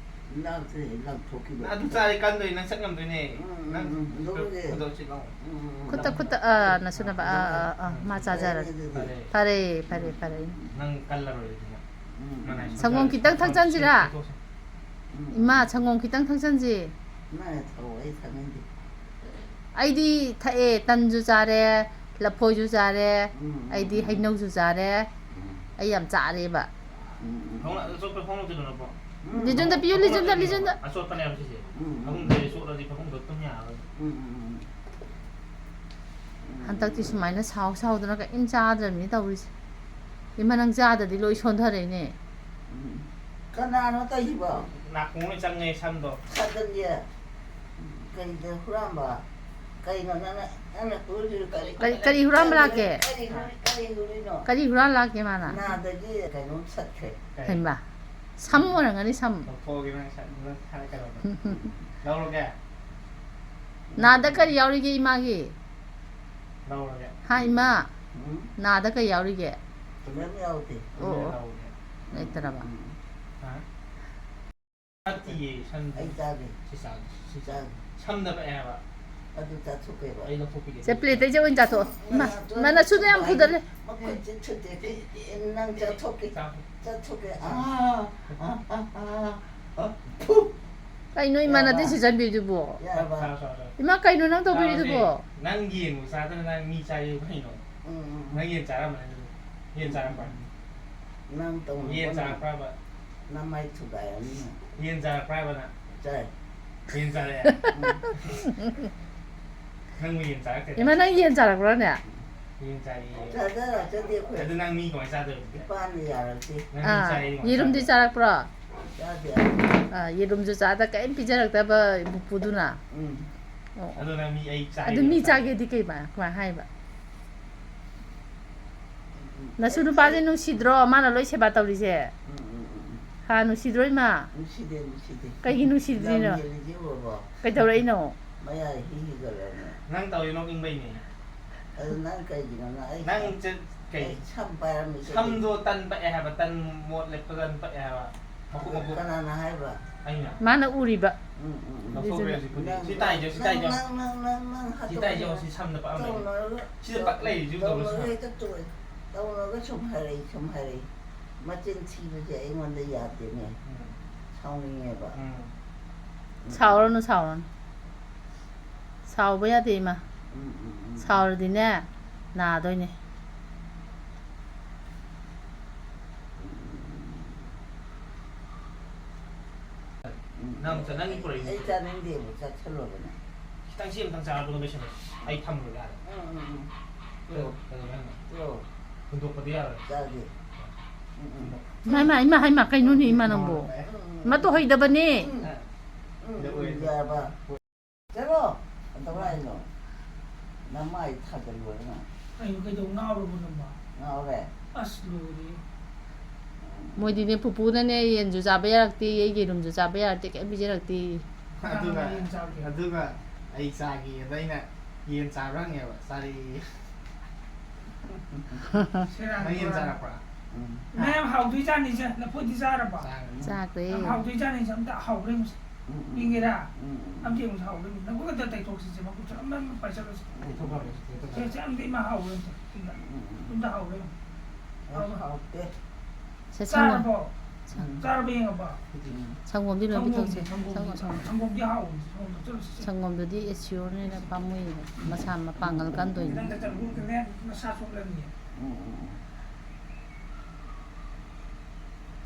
ꯂꯥꯛꯇ꯭ꯔꯦ, ꯂꯪꯊꯣꯛꯈꯤꯕ꯫ ꯑꯗꯨ ꯆꯥꯔꯦ ꯀꯟꯗꯣꯏ ꯅꯪ ꯆꯠ ꯉꯝꯗꯣꯏꯅꯦ꯫ ꯎꯝ, ꯅꯪ ꯎꯝ, ꯎꯝ, ꯂꯧꯔꯒꯦ꯫ ꯈꯨꯗꯣꯞꯁꯤ ꯂꯧ꯫ ꯎꯝ, ꯎꯝ, ꯎꯝ꯫ ꯈꯨꯠꯇ ꯈꯨꯠꯇ ꯑꯥ ꯅꯁꯨꯅꯕ ꯑꯥ ꯑꯥ ꯑꯥ ꯃꯥ ꯆꯥꯖꯔꯒꯦ꯫ ꯑꯗꯨꯗꯤ꯫ ꯐꯔꯦ꯫ ꯐꯔꯦ ꯐꯔꯦ ꯐꯔꯦ꯫ ꯅꯪ ꯀꯜꯂꯔꯣꯏ ꯑꯗꯨꯅ꯫ ꯎꯝ, ꯃꯅꯥꯏ ꯎꯝ꯫ ꯁꯪꯒꯣꯝ ꯈꯤꯇꯪ ꯊꯛꯆꯟꯁꯤꯔꯥ? ꯎꯝ, ꯏꯃꯥ ꯎꯝ꯫ ꯁꯪꯒꯣꯝ ꯈꯤꯇꯪ ꯊꯛꯆꯟꯁꯤ꯫ ꯅꯪ ꯊꯛꯑꯣ, ꯑꯩ ꯊꯛꯅꯤꯡꯗꯦ꯫ ꯑꯩꯗꯤ ꯊꯛꯑꯦ, ꯇꯟꯁꯨ ꯆꯥꯔꯦ, ꯂꯐꯣꯏꯁꯨ ꯆꯥꯔꯦ, ꯎꯝ, ꯎꯝ, ꯑꯩꯗꯤ ꯎꯝ꯫ ꯍꯩꯅꯧꯁꯨ ꯆꯥꯔꯦ꯫ ꯎꯝ꯫ ꯑꯩ ꯌꯥꯝ ꯆꯥꯔꯦꯕ꯫ ꯎꯝ, ꯎꯝ꯫ ꯐꯣꯡ-, ꯑꯆꯣꯠꯄ ꯐꯣꯡ ꯂꯧꯗꯣꯏꯅꯣ ꯅꯪꯕꯣ? ꯎꯝ꯫ ꯂꯤꯖꯣꯟꯗ ꯄꯤꯌꯨ, ꯂꯤꯖꯣꯟꯗ, ꯂꯤꯖꯣꯟꯗ꯫ ꯑꯆꯣꯠꯄꯅꯦ ꯍꯥꯏꯕ ꯁꯤꯁꯦ꯫ ꯎꯝ, ꯎꯝ꯫ ꯐꯃꯨꯡꯗ ꯆꯣꯠꯂꯗꯤ ꯐꯃꯨꯡꯗ ꯇꯨꯝ ꯌꯥꯔꯔꯣꯏ꯫ ꯎꯝ, ꯎꯝ, ꯎꯝ, ꯎꯝ꯫ ꯍꯟꯗꯛꯇꯤ ꯁꯨꯃꯥꯏꯅ ꯁꯥꯎ ꯁꯥꯎꯗꯅ ꯀꯔꯤꯝ ꯆꯥꯗ꯭ꯔꯕꯅꯤ ꯇꯧꯔꯤꯁꯦ꯫ ꯏꯃꯥ, ꯅꯪ ꯆꯥꯗꯗꯤ ꯂꯣꯏ ꯁꯣꯟꯊꯔꯦꯅꯦ꯫ ꯎꯝ꯫ ꯀꯅꯥꯅꯣ ꯇꯧꯔꯤꯕꯣ? ꯅꯥꯀꯣꯡ ꯂꯣꯏ ꯆꯪꯉꯦ ꯁꯝꯗꯣ꯫ ꯁꯥꯗꯟꯁꯦ ꯀꯩꯗ ꯍꯨꯔꯥꯟꯕ? ꯀꯩꯅꯣ ꯅꯪꯅ, ꯅꯪꯅ ꯍꯨꯔꯤꯗꯨ ꯀꯔꯤ? ꯀꯔꯤ, ꯀꯔꯤ ꯍꯨꯔꯥꯟꯕ ꯂꯥꯛꯀꯦ? ꯀꯔꯤ ꯍꯨꯔꯤ-, ꯀꯔꯤ ꯍꯨꯔꯤꯅꯣ? ꯀꯔꯤ ꯍꯨꯔꯥꯟ ꯂꯥꯛꯀꯦ ꯃꯥꯅ? ꯅꯥꯗꯒꯤ ꯀꯩꯅꯣꯝ ꯁꯠꯈ꯭ꯔꯦ꯫ ꯀꯩ? ꯍꯩꯃꯥ, ꯁꯝ ꯑꯣꯏꯔꯝꯒꯅꯤ, ꯁꯝ꯫ ꯂꯧꯊꯣꯛꯑꯒꯦ ꯅꯪ ꯁꯝ-, ꯅꯪ ꯊꯥꯔ ꯀꯩꯅꯣꯗꯣ꯫ ꯂꯧꯔꯒꯦ? ꯅꯥꯗ ꯀꯔꯤ ꯌꯥꯎꯔꯤꯒꯦ ꯏꯃꯥꯒꯤ? ꯂꯧꯔꯒꯦ꯫ ꯍꯥ ꯏꯃꯥ, ꯎꯝ? ꯅꯥꯗ ꯀꯔꯤ ꯌꯥꯎꯔꯤꯒꯦ? ꯀꯩꯅꯣꯝ ꯌꯥꯎꯗꯦ꯫ ꯑꯣ, ꯑꯣ꯫ ꯂꯧꯔꯒꯦ꯫ ꯂꯩꯇ꯭ꯔꯕ? ꯎꯝ꯫ ꯍꯥ? ꯅꯠꯇꯤꯌꯦ, ꯁꯝ-, ꯑꯩ ꯆꯥꯒꯦ꯫ ꯁꯤ ꯆꯥꯒꯦ, ꯁꯤ ꯆꯥꯒꯦ꯫ ꯆꯥꯒꯦ꯫ ꯁꯝꯗ ꯄꯛꯑꯦ ꯍꯥꯏꯕ꯫ ꯑꯗꯨ ꯆꯥꯊꯣꯛꯀꯦꯕ꯫ ꯑꯩ ꯂꯧꯊꯣꯛꯄꯤꯒꯦ꯫ ꯁꯦ, ꯄ꯭ꯂꯦꯠꯇꯩꯁꯦ ꯑꯣꯏꯅ ꯆꯥꯊꯣꯛꯑꯣ꯫ ꯏꯃꯥ, ꯏꯃꯥ, ꯅꯁꯨꯗꯣ ꯌꯥꯝ ꯐꯨꯗꯠꯂꯦ꯫ ꯃꯈꯨꯠꯁꯦ ꯊꯨꯗꯦꯛꯀꯦ꯫ ꯅꯪ ꯆꯥꯊꯣꯛꯀꯦ꯫ ꯆꯥꯊꯣꯛ-, ꯆꯥꯊꯣꯛꯀꯦ꯫ ꯑꯥ, ꯑꯥ, ꯑꯥ, ꯑꯥ, ꯐꯨ꯫ ꯀꯩꯅꯣ ꯏꯃꯥ ꯅꯗꯤ ꯁꯤ ꯆꯟꯕꯤꯗꯨꯕꯣ? ꯌꯥꯔꯕ? ꯆꯥꯔꯣ, ꯆꯥꯔꯣ, ꯆꯥꯔꯣ꯫ ꯏꯃꯥ, ꯀꯩꯅꯣ ꯅꯪ ꯇꯧꯕꯤꯔꯤꯗꯨꯕꯣ? ꯆꯥꯔꯣꯁꯦ꯫ ꯅꯪ ꯌꯦꯟꯕꯨ ꯆꯥꯗꯅ ꯅꯪ ꯃꯤ ꯆꯥꯏꯌꯦ ꯀꯩꯅꯣ? ꯎꯝ, ꯎꯝ, ꯎꯝ꯫ ꯅꯪ ꯌꯦꯟ ꯆꯥꯔꯝꯃꯅꯤ ꯑꯗꯨꯗꯤ꯫ ꯌꯦꯟ ꯆꯥꯔꯝꯕ꯭ꯔꯥ? ꯅꯪ ꯇꯧꯅꯨꯀꯣ ꯌꯦꯟ ꯅꯪ꯫ ꯆꯥꯔꯛꯄ꯭ꯔꯥꯕ? ꯅꯃꯥꯏ ꯊꯨꯒꯥꯏꯔꯅꯤ ꯅꯪ꯫ ꯌꯦꯟ ꯆꯥꯔꯛꯄ꯭ꯔꯥꯕ ꯅꯪ? ꯆꯥꯏ꯫ ꯌꯦꯟ ꯆꯥꯔꯛꯑꯦ? ꯎꯝ꯫ ꯅꯪꯕꯨ ꯌꯦꯟ ꯆꯥꯔꯛꯇꯦ? ꯏꯃꯥ, ꯅꯪ ꯌꯦꯟ ꯆꯥꯔꯛꯄ꯭ꯔꯥꯅꯦ? ꯌꯦꯟ ꯆꯥꯏꯌꯦ꯫ ꯆꯥꯖꯔꯛꯆꯗꯦ ꯑꯩꯈꯣꯏ꯫ ꯑꯗꯨ ꯅꯪ ꯃꯤ ꯀꯃꯥꯏꯅ ꯆꯥꯗꯣꯏꯕ ꯑꯗꯨꯗꯤ? ꯏꯄꯥꯅ ꯌꯥꯔꯛꯇꯦ꯫ ꯅꯪ ꯃꯤ ꯑꯥ, ꯆꯥꯏꯌꯦ ꯀꯃꯥꯏꯅ ꯌꯦꯔꯨꯝꯗꯤ ꯆꯥꯗꯣꯏꯕ? ꯆꯥꯔꯛꯄ꯭ꯔꯣ? ꯆꯥꯗꯦ꯫ ꯑꯥ, ꯌꯦꯔꯨꯝꯁꯨ ꯆꯥꯗ ꯀꯔꯤꯝ ꯄꯤꯖꯔꯛꯇꯕ ꯄꯨꯄꯨꯗꯨꯅ? ꯎꯝ꯫ ꯑꯣ, ꯑꯣ꯫ ꯑꯗꯨ ꯅꯪ ꯃꯤ ꯑꯩ ꯆꯥꯏꯌꯦ ꯑꯗꯨ ꯃꯤ ꯀꯃꯥꯏꯅ ꯆꯥꯗꯣꯏꯕ? ꯆꯥꯒꯦꯗꯤ ꯀꯩ ꯃꯥ-, ꯀꯃꯥꯏꯅ ꯍꯥꯏꯕ? ꯎꯝ꯫ ꯅꯁꯨ ꯅꯨꯄꯥꯁꯦ ꯅꯨꯡꯁꯤꯗ꯭ꯔꯣ? ꯃꯥꯅ ꯂꯣꯏ ꯁꯦꯕꯥ ꯇꯧꯔꯤꯁꯦ? ꯎꯝ, ꯎꯝ, ꯎꯝ, ꯎꯝ꯫ ꯍꯥ, ꯅꯨꯡꯁꯤꯗ꯭ꯔꯣ ꯏꯃꯥ? ꯅꯨꯡꯁꯤꯗꯦ, ꯅꯨꯡꯁꯤꯗꯦ꯫ ꯀꯩꯒꯤ ꯅꯨꯡꯁꯤꯗ꯭ꯔꯤꯅꯣ? ꯂꯝ ꯍꯦꯜꯂꯤꯁꯦ ꯎꯔꯕꯣ? ꯀꯩꯗꯧꯔꯛꯏꯅꯣ? ꯃꯌꯥꯏ ꯍꯤ ꯍꯤꯒꯠꯂꯛꯑꯅꯦ꯫ ꯅꯪ ꯇꯧꯔꯤ ꯅꯣꯛꯅꯤꯡꯕꯩꯅꯦ꯫ ꯑꯗꯨ ꯅꯪ ꯀꯩꯒꯤꯅꯣ ꯅꯪ ꯑꯩ ꯅꯪ ꯁꯝ-, ꯆꯦ-, ꯀꯩ? ꯑꯩ ꯁꯝ ꯄꯥꯏꯔꯝꯃꯤꯁꯦ ꯁꯝꯗꯣ ꯇꯟ ꯄꯛꯑꯦ ꯍꯥꯏꯕ, ꯇꯟ ꯃꯣꯠ ꯂꯦꯞꯄ ꯇꯟ ꯄꯛꯑꯦ ꯍꯥꯏꯕ꯫ ꯃꯀꯨꯞ ꯃꯀꯨꯞ꯫ ꯀꯅꯥꯅ ꯍꯥꯏꯕ? ꯃꯥꯅ ꯎꯔꯤꯕ꯫ ꯎꯝ, ꯎꯝ, ꯎꯝ꯫ ꯂꯧꯊꯣꯛꯈ꯭ꯔꯦ ꯍꯧꯖꯤꯛꯄꯨꯗꯤ꯫ ꯅꯪ, ꯁꯤ ꯇꯥꯏꯁꯦ, ꯁꯤ ꯇꯥꯏꯁꯦ꯫ ꯅꯪ, ꯅꯪ, ꯅꯪ, ꯅꯪ ꯁꯤ ꯇꯥꯏꯁꯦ, ꯍꯥꯠꯇꯣꯛꯄꯅꯦ꯫ ꯁꯤ ꯁꯝꯗ ꯄꯛꯑꯝꯃꯦ꯫ ꯇꯧꯅꯔꯒ, ꯁꯤꯗ ꯄꯛ ꯂꯩꯔꯤꯁꯤ ꯎꯗꯕ꯭ꯔꯣ, ꯇꯧꯅꯔꯒ ꯁꯥ? ꯍꯦꯛꯇ ꯇꯣꯛꯑꯦ꯫ ꯇꯧꯅꯔꯒ ꯁꯨꯝ ꯍꯥꯏꯔꯛꯏ, ꯁꯨꯝ ꯍꯥꯏꯔꯛꯏ꯫ ꯃꯆꯤꯟ ꯊꯤꯕꯁꯦ ꯑꯩꯉꯣꯟꯗ ꯌꯥꯗꯦꯅꯦ꯫ ꯎꯝ꯫ ꯁꯥꯎꯅꯤꯡꯉꯦꯕ꯫ ꯎꯝ꯫ ꯁꯥꯎꯔꯅꯨ, ꯁꯥꯎꯔꯅꯨ꯫ ꯁꯥꯎꯕ ꯌꯥꯗꯦ, ꯏꯃꯥ꯫ ꯎꯝ, ꯎꯝ, ꯎꯝ꯫ ꯁꯥꯎꯔꯗꯤꯅꯦ, ꯅꯥꯗꯣꯏꯅꯦ꯫ ꯎꯝ꯫ ꯅꯪ ꯆ-, ꯅꯪꯒꯤ ꯄꯨꯔꯛꯏ ꯑꯩ ꯆꯥꯅꯤꯡꯗꯦꯕ, ꯆꯥꯁꯜꯂꯣꯕ ꯅꯪ꯫ ꯈꯤꯇꯪ ꯁꯤ ꯑꯝꯇꯪ ꯆꯥꯔꯣ, ꯑꯗꯨꯒ ꯂꯣꯏꯁꯜꯂꯣ꯫ ꯑꯩ ꯊꯝꯃꯨꯔꯒꯦ ꯑꯥꯗ꯫ ꯎꯝ, ꯎꯝ, ꯎꯝ꯫ ꯀꯩꯗꯧ-, ꯀꯩꯗꯧꯒꯦ ꯍꯥꯏꯅꯣ? ꯇꯣꯛꯑꯣ꯫ ꯍꯨꯟꯗꯣꯛꯄꯗꯤ ꯌꯥꯔꯣꯏ꯫ ꯆꯥꯒꯦ꯫ ꯎꯝ, ꯎꯝ꯫ ꯏꯃꯥ, ꯏꯃꯥ, ꯏꯃꯥ, ꯏꯃꯥ, ꯀꯩꯅꯣꯅꯦ ꯏꯃꯥ ꯅꯪꯕꯣ? ꯎꯝ, ꯎꯝ, ꯏꯃꯥ ꯇꯣ ꯍꯩꯗꯕꯅꯦ꯫ ꯎꯝ꯫ ꯎꯝ, ꯎꯝ, ꯌꯥꯔꯕ? ꯆꯠꯂꯣ꯫ ꯀꯩꯗꯧ ꯂꯥꯛꯏꯅꯣ? ꯅꯃꯥꯏ ꯊꯥꯖꯤꯜꯂꯣꯏꯔꯦ ꯅꯪ꯫ ꯀꯩꯅꯣ, ꯀꯩꯗꯧ ꯉꯥꯎꯔꯕꯣ ꯅꯪꯕꯣ? ꯉꯥꯎꯔꯦ꯫ ꯑꯁ, ꯂꯣꯏꯔꯦ꯫ ꯃꯣꯏꯗꯤꯅꯦ, ꯄꯨꯄꯨꯅꯅꯦ, ꯌꯦꯟꯁꯨ ꯆꯥꯕ ꯌꯥꯔꯛꯇꯦ, ꯑꯩ ꯌꯦꯔꯨꯝꯁꯨ ꯆꯥꯕ ꯌꯥꯔꯛꯇꯦ, ꯀꯩꯝ ꯄꯤꯖꯔꯛꯇꯦ꯫ ꯑꯗꯨꯒ, ꯀꯅꯥꯅ ꯌꯦꯟ ꯆꯥꯒꯦ? ꯑꯗꯨꯒ ꯑꯩ ꯆꯥꯒꯦ ꯑꯗ ꯑꯩꯅ ꯌꯦꯟ ꯆꯥꯕ꯭ꯔꯥ ꯍꯪꯉꯦꯕ, ꯆꯥꯔꯛꯑꯦꯌꯦ꯫ ꯁꯦꯔꯥꯟ ꯅꯪ ꯌꯦꯟ ꯇꯨꯔꯥꯟ꯫ ꯆꯥꯔꯛꯄ꯭ꯔꯥ? ꯎꯝ꯫ ꯃꯌꯥꯝ ꯍꯥꯎꯗꯣꯏꯖꯥꯠꯅꯤꯁꯦ, ꯂꯐꯣꯏꯗꯤ ꯆꯥꯔꯕ? ꯆꯥꯔꯦ꯫ ꯆꯥꯈ꯭ꯔꯦ꯫ ꯌꯥꯝ ꯍꯥꯎꯗꯣꯏꯖꯥꯠꯅꯤꯁꯦ, ꯑꯝꯇ ꯍꯥꯎꯕ꯭ꯔꯥ ꯌꯦꯡꯉꯨꯁꯦ꯫ ꯎꯝ, ꯎꯝ꯫ ꯌꯦꯡꯒꯦꯔꯥ? ꯎꯝ, ꯎꯝ꯫ ꯑꯝꯇ ꯌꯦꯡꯉꯨꯁꯦ, ꯍꯥꯎꯕ꯭ꯔꯥ ꯌꯦꯡꯉꯨꯁꯦ꯫ ꯅꯈꯨꯠ ꯈꯛꯇ ꯇꯩꯊꯣꯛꯁꯤꯁꯦ, ꯃꯈꯨꯠꯁꯦ ꯑꯃ ꯑꯃ ꯄꯥꯏꯁꯜꯂꯁꯤ꯫ ꯇꯩꯊꯣꯛꯈ꯭ꯔꯕꯅꯦ, ꯇꯩꯊꯣꯛꯈ꯭ꯔꯕꯅꯦ꯫ ꯁꯦ, ꯁꯦ, ꯑꯝꯇ ꯏꯃꯥ ꯍꯥꯎꯕ꯭ꯔꯥ ꯌꯦꯡꯉꯨꯁꯦ꯫ ꯁꯤꯗ꯫ ꯎꯝ, ꯎꯝ, ꯎꯝ꯫ ꯑꯝꯇ ꯍꯥꯎꯕ꯭ꯔꯥ ꯌꯦꯡꯉꯨ꯫ ꯑꯩ ꯍꯥꯎꯕ꯭ꯔꯥ? ꯍꯥꯎꯇꯦ꯫ ꯁꯦ, ꯁꯪꯒꯣꯝ꯫ ꯆꯥꯔꯕꯣ? ꯎꯝ꯫ ꯆꯥꯔꯕ ꯌꯦꯡꯉꯕ? ꯁꯪꯒꯣꯝꯗꯤ ꯂꯣꯏ ꯁꯪꯒꯣꯝꯁꯦ, ꯄꯤꯊꯛꯁꯦ꯫ ꯁꯪꯒꯣꯝꯁꯦ, ꯁꯪꯒꯣꯝ꯫ ꯁꯪꯒꯣꯝꯗꯤ ꯍꯥꯎꯕꯅꯦ, ꯁꯪꯒꯣꯝꯗꯣ ꯆꯠꯂꯨꯁꯦ꯫ ꯁꯪꯒꯣꯝꯗꯨꯗꯤ ꯑꯦꯁꯤꯌꯣꯔꯅꯤꯅ ꯄꯥꯝꯃꯨꯏꯌꯦꯕ꯫ ꯃꯁꯥ ꯃꯄꯥꯡꯒꯜ ꯀꯟꯗꯣꯏꯅꯤ꯫ ꯅꯪ ꯆꯠꯂꯨꯔꯒꯅꯦ, ꯅꯁꯥ ꯁꯣꯛꯂꯅꯤ꯫ ꯎꯝ, ꯎꯝ, ꯎꯝ꯫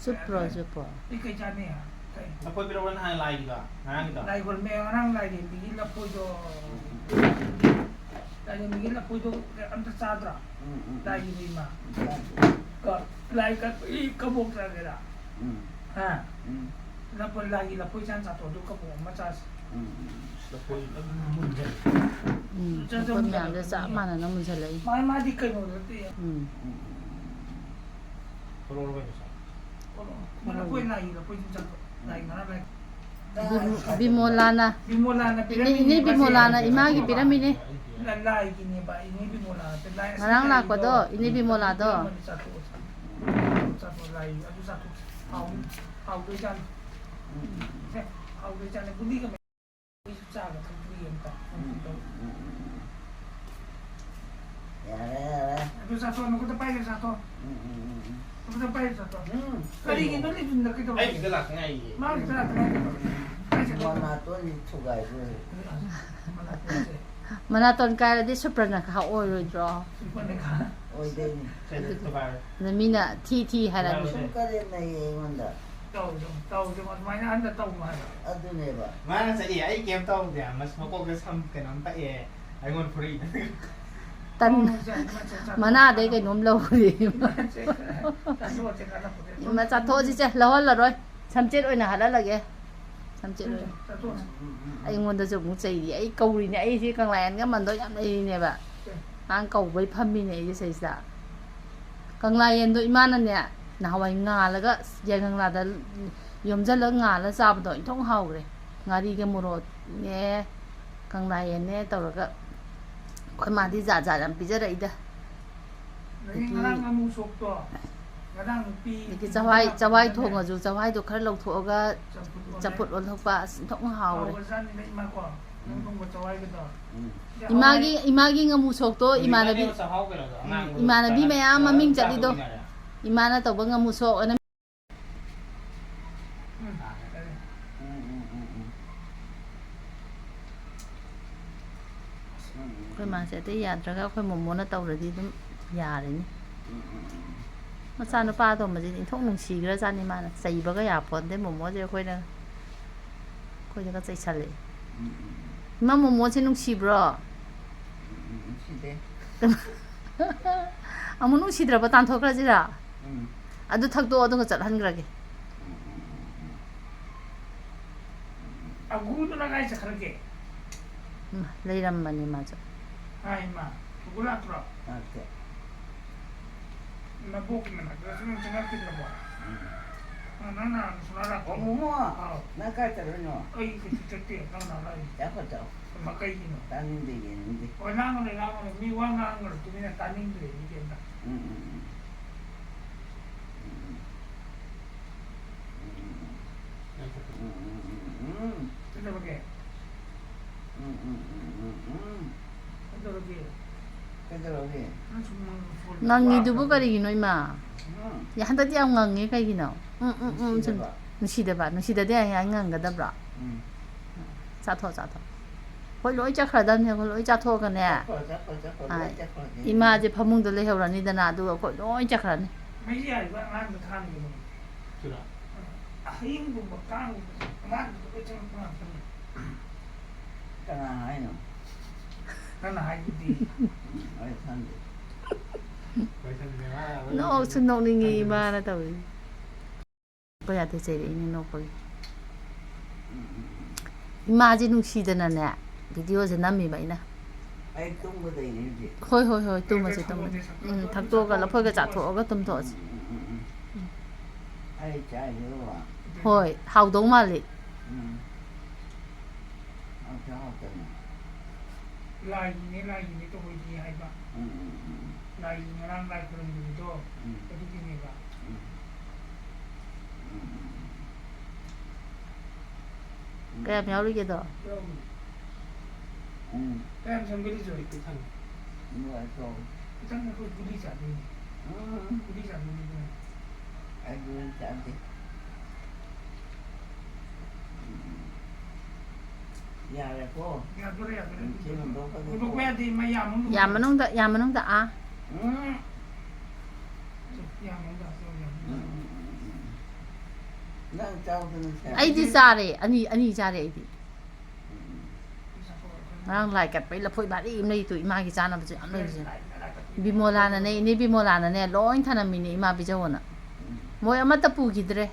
ꯆꯨꯞꯄ꯭ꯔꯣ, ꯆꯨꯞꯄ꯭ꯔꯣ? ꯑꯩ ꯀꯩ ꯆꯥꯅꯤ? ꯀꯩ? ꯂꯐꯣꯏ ꯄꯤꯔꯛꯎꯔꯣ ꯅꯍꯥꯟ ꯂꯥꯏꯒꯤꯗꯣ? ꯉꯔꯥꯡꯒꯤꯗꯣ? ꯂꯥꯏ ꯍꯣꯜꯃꯦ, ꯉꯔꯥꯡ ꯂꯥꯏꯔꯦꯝꯕꯤꯒꯤ ꯂꯐꯣꯏꯗꯣ꯫ ꯂꯥꯏꯔꯦꯝꯕꯤꯒꯤ ꯂꯐꯣꯏꯗꯣ ꯑꯝꯇ ꯆꯥꯗ꯭ꯔꯣ? ꯎꯝ, ꯎꯝ, ꯎꯝ꯫ ꯂꯥꯏꯒꯤ ꯏꯃꯥ꯫ ꯆꯥꯗꯦ꯫ ꯀ-, ꯂꯥꯏ ꯀꯠꯄꯒꯤ ꯀꯕꯣꯛ ꯆꯥꯒꯦꯔꯥ? ꯎꯝ꯫ ꯍꯥ? ꯎꯝ꯫ ꯂꯐꯣꯏ, ꯂꯥꯏꯒꯤ ꯂꯐꯣꯏ ꯆꯥ ꯆꯥꯊꯣꯛ, ꯑꯗꯨ ꯀꯕꯣꯛ ꯑꯃ ꯆꯥꯁꯤ꯫ ꯎꯝ, ꯎꯝ꯫ ꯂꯐꯣꯏ ꯑꯗꯨꯝ ꯃꯨꯟꯖꯜꯂꯦ꯫ ꯎꯝ, ꯆꯥ-, ꯂꯐꯣꯏ ꯃꯌꯥꯝꯗꯣ ꯆꯥꯃꯨꯟꯖꯜꯂꯛꯄꯅꯤꯅꯦ꯫ ꯆꯞ ꯃꯥꯟꯅꯅ ꯃꯨꯟꯖꯜꯂꯛꯏ꯫ ꯃꯥ-, ꯃꯥꯗꯤ ꯀꯩꯅꯣꯗ ꯅꯠꯇꯦ꯫ ꯎꯝ꯫ ꯎꯝ, ꯎꯝ, ꯎꯝ꯫ ꯊꯣꯛꯂꯛꯑꯣ ꯀꯩꯅꯣ ꯁꯥꯔ꯫ ꯊꯣꯛꯂꯛꯑꯣ꯫ ꯃꯥ ꯂꯐꯣꯏ ꯂꯥꯏꯒꯤ ꯂꯐꯣꯏꯗꯨ ꯆꯥꯊꯣꯛ꯫ ꯂꯥꯏ ꯉꯔꯥꯡ ꯂꯥꯏ-, ꯕꯤꯝ-, ꯕꯤꯃꯣꯂꯥꯅ, ꯕꯤꯃꯣꯂꯥꯅ ꯏꯅꯦ, ꯄꯤꯔꯝꯃꯤꯅꯦ ꯏꯅꯦ ꯃꯥꯁꯦ꯫ ꯕꯤꯃꯣꯂꯥꯅ ꯏꯃꯥꯒꯤ ꯄꯤꯔꯝꯃꯤꯅꯦ꯫ ꯂ-, ꯂꯥꯏꯒꯤꯅꯦꯕ, ꯏꯅꯦ ꯕꯤꯃꯣꯂꯥꯅ ꯄꯤ-, ꯂꯥꯏ ꯑꯁꯤ ꯉꯔꯥꯡ ꯂꯥꯏꯒꯤꯗꯣ ꯂꯥꯛꯄꯗꯣ ꯏꯅꯦ ꯕꯤꯃꯣꯂꯥꯗꯣ꯫ ꯄꯤꯔꯝꯕꯅꯤ, ꯆꯥꯊꯣꯛꯑꯣ꯫ ꯆꯥꯊꯣꯛꯑꯣ, ꯂꯥꯏ ꯑꯗꯨ ꯆꯥꯊꯣꯛꯁꯤ꯫ ꯍꯥꯎ-, ꯍꯥꯎꯗꯣꯏꯖꯥꯠꯅꯤ꯫ ꯁꯦ, ꯍꯥꯎꯗꯣꯏ ꯆꯥꯅ ꯒꯨꯂꯤꯒ ꯃꯩꯁꯨ ꯆꯥꯒ ꯊꯛꯇ꯭ꯔꯤ ꯑꯝꯇ꯫ ꯎꯝ, ꯎꯝ, ꯎꯝ, ꯎꯝ, ꯎꯝ. ꯌꯥꯔꯦ, ꯌꯥꯔꯦ. ꯑꯗꯨ ꯆꯥꯊꯣꯛ, ꯅꯈꯨꯠꯇ ꯄꯥꯏꯔꯒ ꯆꯥꯊꯣꯛ꯫ ꯎꯝ, ꯎꯝ, ꯎꯝ, ꯎꯝ. ꯅꯈꯨꯠꯇ ꯄꯥꯏꯔꯒ ꯆꯥꯊꯣꯛ꯫ ꯎꯝ. ꯀꯔꯤꯒꯤꯅꯣ ꯂꯤꯆꯨꯝꯗ ꯀꯩꯗꯧꯔꯒꯦ? ꯑꯩ ꯁꯤꯗ ꯂꯥꯛꯇ ꯉꯥꯏꯔꯤꯌꯦ꯫ ꯃꯥꯒꯤ ꯆꯥ ꯇꯉꯥꯏ ꯀꯩꯗꯧꯔꯒꯦ? ꯀꯥꯏ ꯆꯠꯈ꯭ꯔꯒꯦ? ꯃꯅꯥꯇꯣꯟꯁꯤ ꯊꯨꯒꯥꯏꯗꯣꯔꯦ. ꯃꯅꯥꯇꯣꯟꯁꯦ. ꯃꯅꯥꯇꯣꯟ ꯀꯥꯏꯔꯗꯤ ꯁꯨꯄ꯭ꯔꯅꯈꯥ ꯑꯣꯏꯔꯣꯏꯗ꯭ꯔꯣ? ꯁꯨꯄꯔꯅꯈꯥ. ꯑꯣꯏꯗꯣꯏꯅꯤ. ꯁꯤꯗ ꯊꯨꯒꯥꯏꯔꯦ. ꯑꯗ ꯃꯤꯅ ꯊꯤ ꯊꯤ ꯍꯥꯏꯔꯛꯑꯅꯤ. ꯁꯨꯝ ꯀꯔꯦꯝꯅꯩꯌꯦ ꯑꯩꯉꯣꯟꯗ. ꯇꯧ, ꯇꯧ, ꯇꯧ, ꯇꯧ, ꯑꯗꯨꯃꯥꯏꯅ ꯑꯍꯟꯗ ꯇꯧꯅꯨ ꯍꯥꯏꯕ꯫ ꯑꯗꯨꯅꯦꯕ. ꯃꯥꯅ ꯆꯠꯂꯤ, ꯑꯩ ꯀꯩꯝ ꯇꯧꯗꯦ, ꯃꯁ-, ꯃꯀꯣꯛꯇ ꯁꯝ ꯀꯩꯅꯣꯝ ꯄꯛꯑꯦ, ꯑꯩꯉꯣꯟꯗ ꯐꯨꯔꯛꯏ. ꯇꯟ ꯑꯣ, ꯁꯦ, ꯁꯦ, ꯁꯦ, ꯁꯦ. ꯃꯅꯥꯗꯩ ꯀꯩꯅꯣꯝ ꯂꯧꯔꯦ. ꯁꯦ, ꯆꯥꯊꯣꯛꯑꯁꯦ, ꯀꯥꯟꯅꯄꯣꯠꯇꯦ. ꯏꯃꯥ, ꯆꯥꯊꯣꯛꯑꯁꯤ ꯁꯦ, ꯂꯧꯍꯜꯂꯔꯣꯏ. ꯁꯝꯆꯦꯠ ꯑꯣꯏꯅ ꯍꯥꯠꯍꯜꯂꯒꯦ. ꯁꯝꯆꯦꯠ ꯑꯣꯏꯅ. ꯆꯥꯊꯣꯛꯑꯁꯦ. ꯎꯝ, ꯎꯝ, ꯎꯝ. ꯑꯩꯉꯣꯟꯗꯁꯨ ꯑꯃꯨꯛ ꯆꯩꯔꯤ. ꯑꯩ ꯀꯧꯔꯤꯅꯦ, ꯑꯩꯁꯦ ꯀꯪꯂꯥꯌꯦꯟꯒ ꯃꯟꯗꯣ ꯌꯥꯝ ꯂꯩꯔꯤꯅꯦꯕ꯫ ꯉꯥꯡ ꯀꯧꯕꯩ ꯐꯝꯃꯤꯅꯦ ꯑꯩꯁꯦ ꯁꯩꯁꯤꯗ꯫ ꯀꯪꯂꯥꯌꯦꯟꯗꯣ ꯏꯃꯥꯅꯅꯦ, ꯅꯍꯥꯟꯋꯥꯏ ꯉꯥꯜꯂꯒ, ꯌꯥꯏꯉꯪꯂꯥꯗ ꯌꯣꯝꯁꯤꯜꯂꯒ ꯉꯥꯜꯂ ꯆꯥꯕꯗꯣ ꯏꯟꯊꯣꯛ ꯍꯥꯎꯈ꯭ꯔꯦ꯫ ꯉꯥꯔꯤꯒ ꯃꯣꯔꯣꯛꯅꯦ, ꯀꯪꯂꯥꯌꯦꯟꯅꯦ ꯇꯧꯔꯒ꯫ ꯑꯩꯈꯣꯏ ꯃꯥꯗꯤ ꯖꯥꯠ ꯖꯥꯠ ꯌꯥꯝ ꯄꯤꯖꯔꯛꯏꯗ꯫ ꯅꯪꯒꯤ ꯉꯔꯥꯡ ꯉꯥꯃꯨ ꯁꯣꯛꯇꯣ, ꯉꯔꯥꯡ ꯅꯨꯄꯤ ꯑꯗꯒꯤ ꯆꯋꯥꯏ, ꯆꯋꯥꯏ ꯅꯨꯄꯤꯅꯅꯦ ꯊꯣꯡꯉꯁꯨ, ꯆꯋꯥꯏꯗꯣ ꯈꯔ ꯂꯧꯊꯣꯛꯑꯒ ꯆꯝꯐꯨꯠ ꯑꯣꯜꯂꯦ꯫ ꯆꯝꯐꯨꯠ ꯑꯣꯜꯊꯣꯛꯄ, ꯑꯁ, ꯏꯟꯊꯣꯛꯅ ꯍꯥꯎꯔꯦ꯫ ꯍꯥꯎꯕꯖꯥꯠꯅꯤꯗ, ꯏꯃꯥꯀꯣ꯫ ꯅꯪ ꯊꯣꯡꯕ ꯆꯋꯥꯏꯒꯗꯣ꯫ ꯎꯝ. ꯏꯃꯥꯒꯤ, ꯏꯃꯥꯒꯤ ꯉꯥꯃꯨ ꯁꯣꯛꯇꯣ ꯏꯃꯥꯟꯅꯕꯤ, ꯍꯧꯖꯤꯛꯀꯥꯟꯗꯤ ꯆꯥꯛꯍꯥꯎ ꯀꯩꯅꯣꯗꯣ, ꯑꯉꯥꯡꯕꯗꯣ ꯏꯃꯥꯟꯅꯕꯤ ꯆꯥꯛ-, ꯃꯌꯥꯝ ꯃꯃꯤꯡ ꯆꯥꯛ ꯆꯠꯂꯤꯗꯣ꯫ ꯇꯣꯛꯏꯅꯔꯦ꯫ ꯏꯃꯥꯅ ꯇꯧꯕ ꯉꯥꯃꯨ ꯁꯣꯛ ꯑꯅ ꯎꯝ, ꯀꯔꯤ? ꯎꯝ, ꯎꯝ, ꯎꯝ, ꯎꯝ. ꯎꯝ, ꯎꯝ, ꯑꯩꯈꯣꯏ ꯃꯥꯁꯦ ꯑꯇꯩ ꯌꯥꯗ꯭ꯔꯒ ꯑꯩꯈꯣꯏ ꯃꯣꯃꯣꯅ ꯇꯧꯔꯗꯤ ꯑꯗꯨꯝ ꯌꯥꯔꯅꯤ꯫ ꯎꯝ, ꯎꯝ, ꯎꯝ. ꯃꯆꯥꯅꯨꯄꯥ ꯑꯇꯣꯝꯕꯁꯤꯗꯤ ꯏꯟꯊꯣꯛ ꯅꯨꯡꯁꯤꯈ꯭ꯔꯖꯥꯠꯅꯤ, ꯃꯥꯅ ꯆꯩꯕꯒ ꯌꯥꯄꯣꯟꯗꯦ ꯃꯣꯃꯣꯁꯦ꯫ ꯑꯩꯈꯣꯏꯅ, ꯑꯩꯈꯣꯏꯗꯒ ꯆꯩꯁꯜꯂꯛꯑꯦ꯫ ꯎꯝ, ꯎꯝ, ꯎꯝ. "ꯏꯃꯥ, ꯃꯣꯃꯣꯁꯦ ꯅꯨꯡꯁꯤꯕ꯭ꯔꯣ?" ꯎꯝ, ꯎꯝ, ꯎꯝ, ꯁꯤꯗꯦ. ꯑꯃꯨꯛ ꯅꯨꯡꯁꯤꯗ꯭ꯔꯕ? ꯇꯥꯟꯊꯣꯛꯈ꯭ꯔꯁꯤꯔꯥ? ꯎꯝ. ꯑꯗꯨ ꯊꯛꯇꯣꯛꯑꯣ, ꯑꯗꯨꯒ ꯆꯠꯍꯟꯈ꯭ꯔꯒꯦ꯫ ꯎꯝ, ꯎꯝ, ꯎꯝ, ꯎꯝ. ꯑꯒꯨꯗꯨꯅ ꯀꯥꯏ ꯆꯠꯈ꯭ꯔꯒꯦ? ꯎꯝ, ꯂꯩꯔꯝꯕꯅꯤ ꯃꯥꯁꯨ꯫ ꯍꯥꯏ ꯃꯥ, ꯑꯒꯨ ꯂꯥꯛꯇ꯭ꯔꯣ? ꯂꯥꯛꯇꯦ. ꯅꯕꯣꯛꯀꯤ ꯃꯅꯥꯛꯇ ꯁꯨꯝ ꯆꯪꯉꯛꯈꯤꯗ꯭ꯔꯕꯣ? ꯎꯝ. ꯅꯪ, ꯅꯪ ꯅꯍꯥꯟ ꯁꯨꯡꯂꯥꯛ ꯂꯥꯛꯇꯦ꯫ ꯑꯣ, ꯃꯣꯃꯣ, ꯑꯥꯎ꯫ ꯅꯪ ꯀꯥꯏ ꯆꯠꯂꯨꯏꯅꯣ? ꯑꯩ ꯀꯩꯁꯨ ꯆꯠꯇꯦ, ꯅꯪ ꯅꯍꯥꯟ ꯂꯥꯛꯏ꯫ ꯆꯥꯈꯣ ꯆꯥꯎ. ꯃꯥ ꯀꯩꯒꯤꯅꯣ? ꯇꯥꯅꯤꯡꯗꯦ, ꯌꯦꯡꯅꯤꯡꯗꯦ. ꯍꯣꯏ, ꯉꯥꯡꯉꯔꯣꯏ, ꯉꯥꯡꯉꯔꯣꯏ꯫ ꯃꯤ ꯋꯥ ꯉꯥꯡꯉꯔꯣꯏ, ꯇꯨꯃꯤꯟꯅ ꯇꯥꯅꯤꯡꯗ꯭ꯔꯦ, ꯃꯤ ꯀꯩꯝꯇ꯫ ꯎꯝ, ꯎꯝ, ꯎꯝ. ꯎꯝ, ꯎꯝ, ꯎꯝ. ꯅꯪ ꯊꯣꯛꯄ ꯉꯪꯉꯤꯗꯨꯕꯨ ꯀꯔꯤꯒꯤꯅꯣ, ꯏꯃꯥ? ꯌꯥ, ꯍꯟꯗꯛꯇꯤ ꯌꯥꯝ ꯉꯪꯉꯦ, ꯀꯩꯒꯤꯅꯣ? ꯎꯝ, ꯎꯝ, ꯎꯝ, ꯁꯨꯝ ꯅꯨꯡꯁꯤꯗꯕ꯫ ꯅꯨꯡꯁꯤꯗꯕ, ꯅꯨꯡꯁꯤꯗꯗꯤ ꯑꯩ, ꯑꯩ ꯉꯪꯒꯗꯕ꯭ꯔꯣ? ꯎꯝ꯫ ꯆꯥꯊꯣꯛ, ꯆꯥꯊꯣꯛ꯫ ꯑꯩꯈꯣꯏ ꯂꯣꯏ ꯆꯠꯈ꯭ꯔꯗꯕꯅꯦ, ꯑꯩꯈꯣꯏ ꯂꯣꯏ ꯆꯥꯊꯣꯛꯑꯒꯅꯦ꯫ ꯆꯠꯈ꯭ꯔꯣ, ꯆꯠꯈ꯭ꯔꯣ, ꯆꯠꯈ꯭ꯔꯣ, ꯑꯥ, ꯂꯣꯏ ꯆꯠꯈ꯭ꯔꯣ꯫ ꯏꯃꯥꯁꯦ ꯐꯃꯨꯡꯗ ꯂꯩꯍꯧꯔꯅꯤꯗꯅ, ꯑꯗꯨꯒ ꯑꯩꯈꯣꯏ ꯂꯣꯏ ꯆꯠꯈ꯭ꯔꯅꯤ꯫ ꯃꯩ ꯌꯥꯏꯕ ꯑꯉꯥꯡꯗꯣ ꯊꯥꯟꯒꯅꯨ꯫ ꯁꯤꯔꯣ? ꯑꯍꯤꯡꯒꯨꯝꯕ ꯀꯥꯡꯒꯨꯝꯕ ꯑꯉꯥꯡꯗꯨꯗ ꯂꯣꯏ ꯆꯪꯉꯛꯄ ꯉꯥꯛꯇꯅꯤ꯫ ꯀꯅꯥ ꯍꯥꯏꯅꯣ? ꯅꯪꯅ ꯍꯥꯏꯗꯨꯗꯤ꯫ ꯑꯩ ꯈꯪꯗꯦ꯫ ꯅꯣꯛꯁꯨ ꯅꯣꯛꯅꯤꯡꯉꯤ ꯏꯃꯥꯅ ꯇꯧꯔꯤ꯫ ꯅꯣꯛꯄ ꯌꯥꯗꯦ, ꯆꯩꯔꯛꯏꯅꯦ ꯅꯣꯛꯄꯒꯤ꯫ ꯏꯃꯥꯁꯦ ꯅꯨꯡꯁꯤꯗꯅꯅꯦ, ꯚꯤꯗꯤꯑꯣꯁꯦ ꯅꯝꯃꯤꯕ ꯑꯩꯅ꯫ ꯑꯩ ꯇꯨꯝꯒꯗꯣꯏꯅꯦ ꯍꯧꯖꯤꯛ꯫ ꯍꯣꯏ, ꯍꯣꯏ, ꯍꯣꯏ, ꯇꯨꯝꯃꯁꯤ, ꯇꯨꯝꯃꯁꯤ꯫ ꯎꯝ, ꯊꯛꯇꯣꯛꯑꯒ ꯂꯐꯣꯏꯒ ꯆꯥꯊꯣꯛꯑꯒ ꯇꯨꯝꯊꯣꯛꯑꯁꯤ꯫ ꯎꯝ, ꯎꯝ, ꯎꯝ, ꯎꯝ꯫ ꯑꯩ ꯆꯥꯏꯁꯤꯕꯣ꯫ ꯍꯣꯏ, ꯍꯥꯎꯗꯧ ꯃꯥꯜꯂꯤ꯫ ꯎꯝ꯫ ꯍꯥꯎꯇ ꯍꯥꯎꯇꯅ꯫ ꯂꯥꯏꯒꯤꯅꯦ, ꯂꯥꯏꯒꯤꯅꯦ ꯇꯧꯍꯣꯏꯗꯦ ꯍꯥꯏꯕ꯫ ꯎꯝ, ꯎꯝ, ꯎꯝ, ꯎꯝ꯫ ꯂꯥꯏꯒꯤ ꯉꯔꯥꯡ ꯂꯥꯏ ꯈꯨꯔꯨꯝꯕꯗꯣ ꯎꯝ꯫ ꯑꯗꯨꯒꯤꯅꯦꯕ꯫ ꯎꯝ꯫ ꯎꯝ, ꯎꯝ, ꯎꯝ, ꯎꯝ꯫ ꯀꯌꯥꯝ ꯌꯥꯎꯔꯤꯒꯦꯗꯣ? ꯌꯥꯎꯔꯤ꯫ ꯎꯝ꯫ ꯀꯌꯥꯝ ꯆꯪꯒꯦ ꯂꯤꯆꯣꯏ? ꯄꯤꯛ ꯊꯟꯅ꯫ ꯅꯨꯡꯉꯥꯏꯇ꯭ꯔꯣ? ꯈꯤꯇꯪ ꯑꯩꯈꯣꯏ ꯒꯨꯂꯤ ꯆꯥꯗꯣꯏꯅꯦ꯫ ꯎꯝ꯫ ꯒꯨꯂꯤ ꯆꯥꯗꯣꯏꯅꯦ꯫ ꯑꯩ ꯒꯨꯂꯤ ꯆꯥꯗꯦ꯫ ꯎꯝ꯫ ꯌꯥꯔꯦꯀꯣ? ꯌꯥꯗꯣꯔꯦ, ꯌꯥꯗꯣꯔꯦ꯫ ꯎꯝ, ꯁꯤ ꯍꯨꯟꯗꯣꯛꯈ꯭ꯔꯒꯦꯀꯣ꯫ ꯍꯨꯟꯗꯣꯛꯄ ꯌꯥꯗꯦ, ꯃꯩ ꯌꯥꯝ ꯃꯅꯨꯡꯗ ꯌꯥꯝ ꯍꯨꯟꯗꯣꯛꯄ ꯃꯅꯨꯡꯗ, ꯌꯥꯝ ꯃꯅꯨꯡꯗ, ꯑꯥ꯫ ꯎꯝ꯫ ꯌꯥꯝ ꯃꯅꯨꯡꯗ ꯍꯥꯞꯆꯧ, ꯌꯥꯝ ꯃꯅꯨꯡꯗ꯫ ꯎꯝ, ꯎꯝ, ꯎꯝ, ꯎꯝ꯫ ꯅꯪ ꯆꯥꯎꯗꯅ ꯁꯦ꯫ ꯑꯩꯗꯤ ꯆꯥꯔꯦ, ꯑꯅꯤ, ꯑꯅꯤ ꯆꯥꯔꯦ ꯑꯩꯗꯤ꯫ ꯎꯝ, ꯎꯝ꯫ ꯉꯔꯥꯡ ꯂꯥꯏ ꯀꯠꯄꯩ ꯂꯐꯣꯏ ꯚꯥꯔꯤ ꯑꯃ ꯂꯩꯇꯨ, ꯏꯃꯥꯒꯤ ꯆꯥꯅꯕꯁꯨ ꯌꯥꯝ ꯂꯩꯔꯤꯁꯦ꯫ ꯕꯤꯃꯣꯂꯥꯅꯅꯦ, ꯏꯅꯦ ꯕꯤꯃꯣꯂꯥꯅꯅꯦ, ꯂꯣꯏ ꯊꯅꯝꯃꯤꯅꯦ ꯏꯃꯥ ꯄꯤꯖꯧꯑꯅ꯫ ꯎꯝ꯫ ꯃꯣꯏ ꯑꯃꯠꯇ ꯄꯨꯈꯤꯗ꯭ꯔꯦ꯫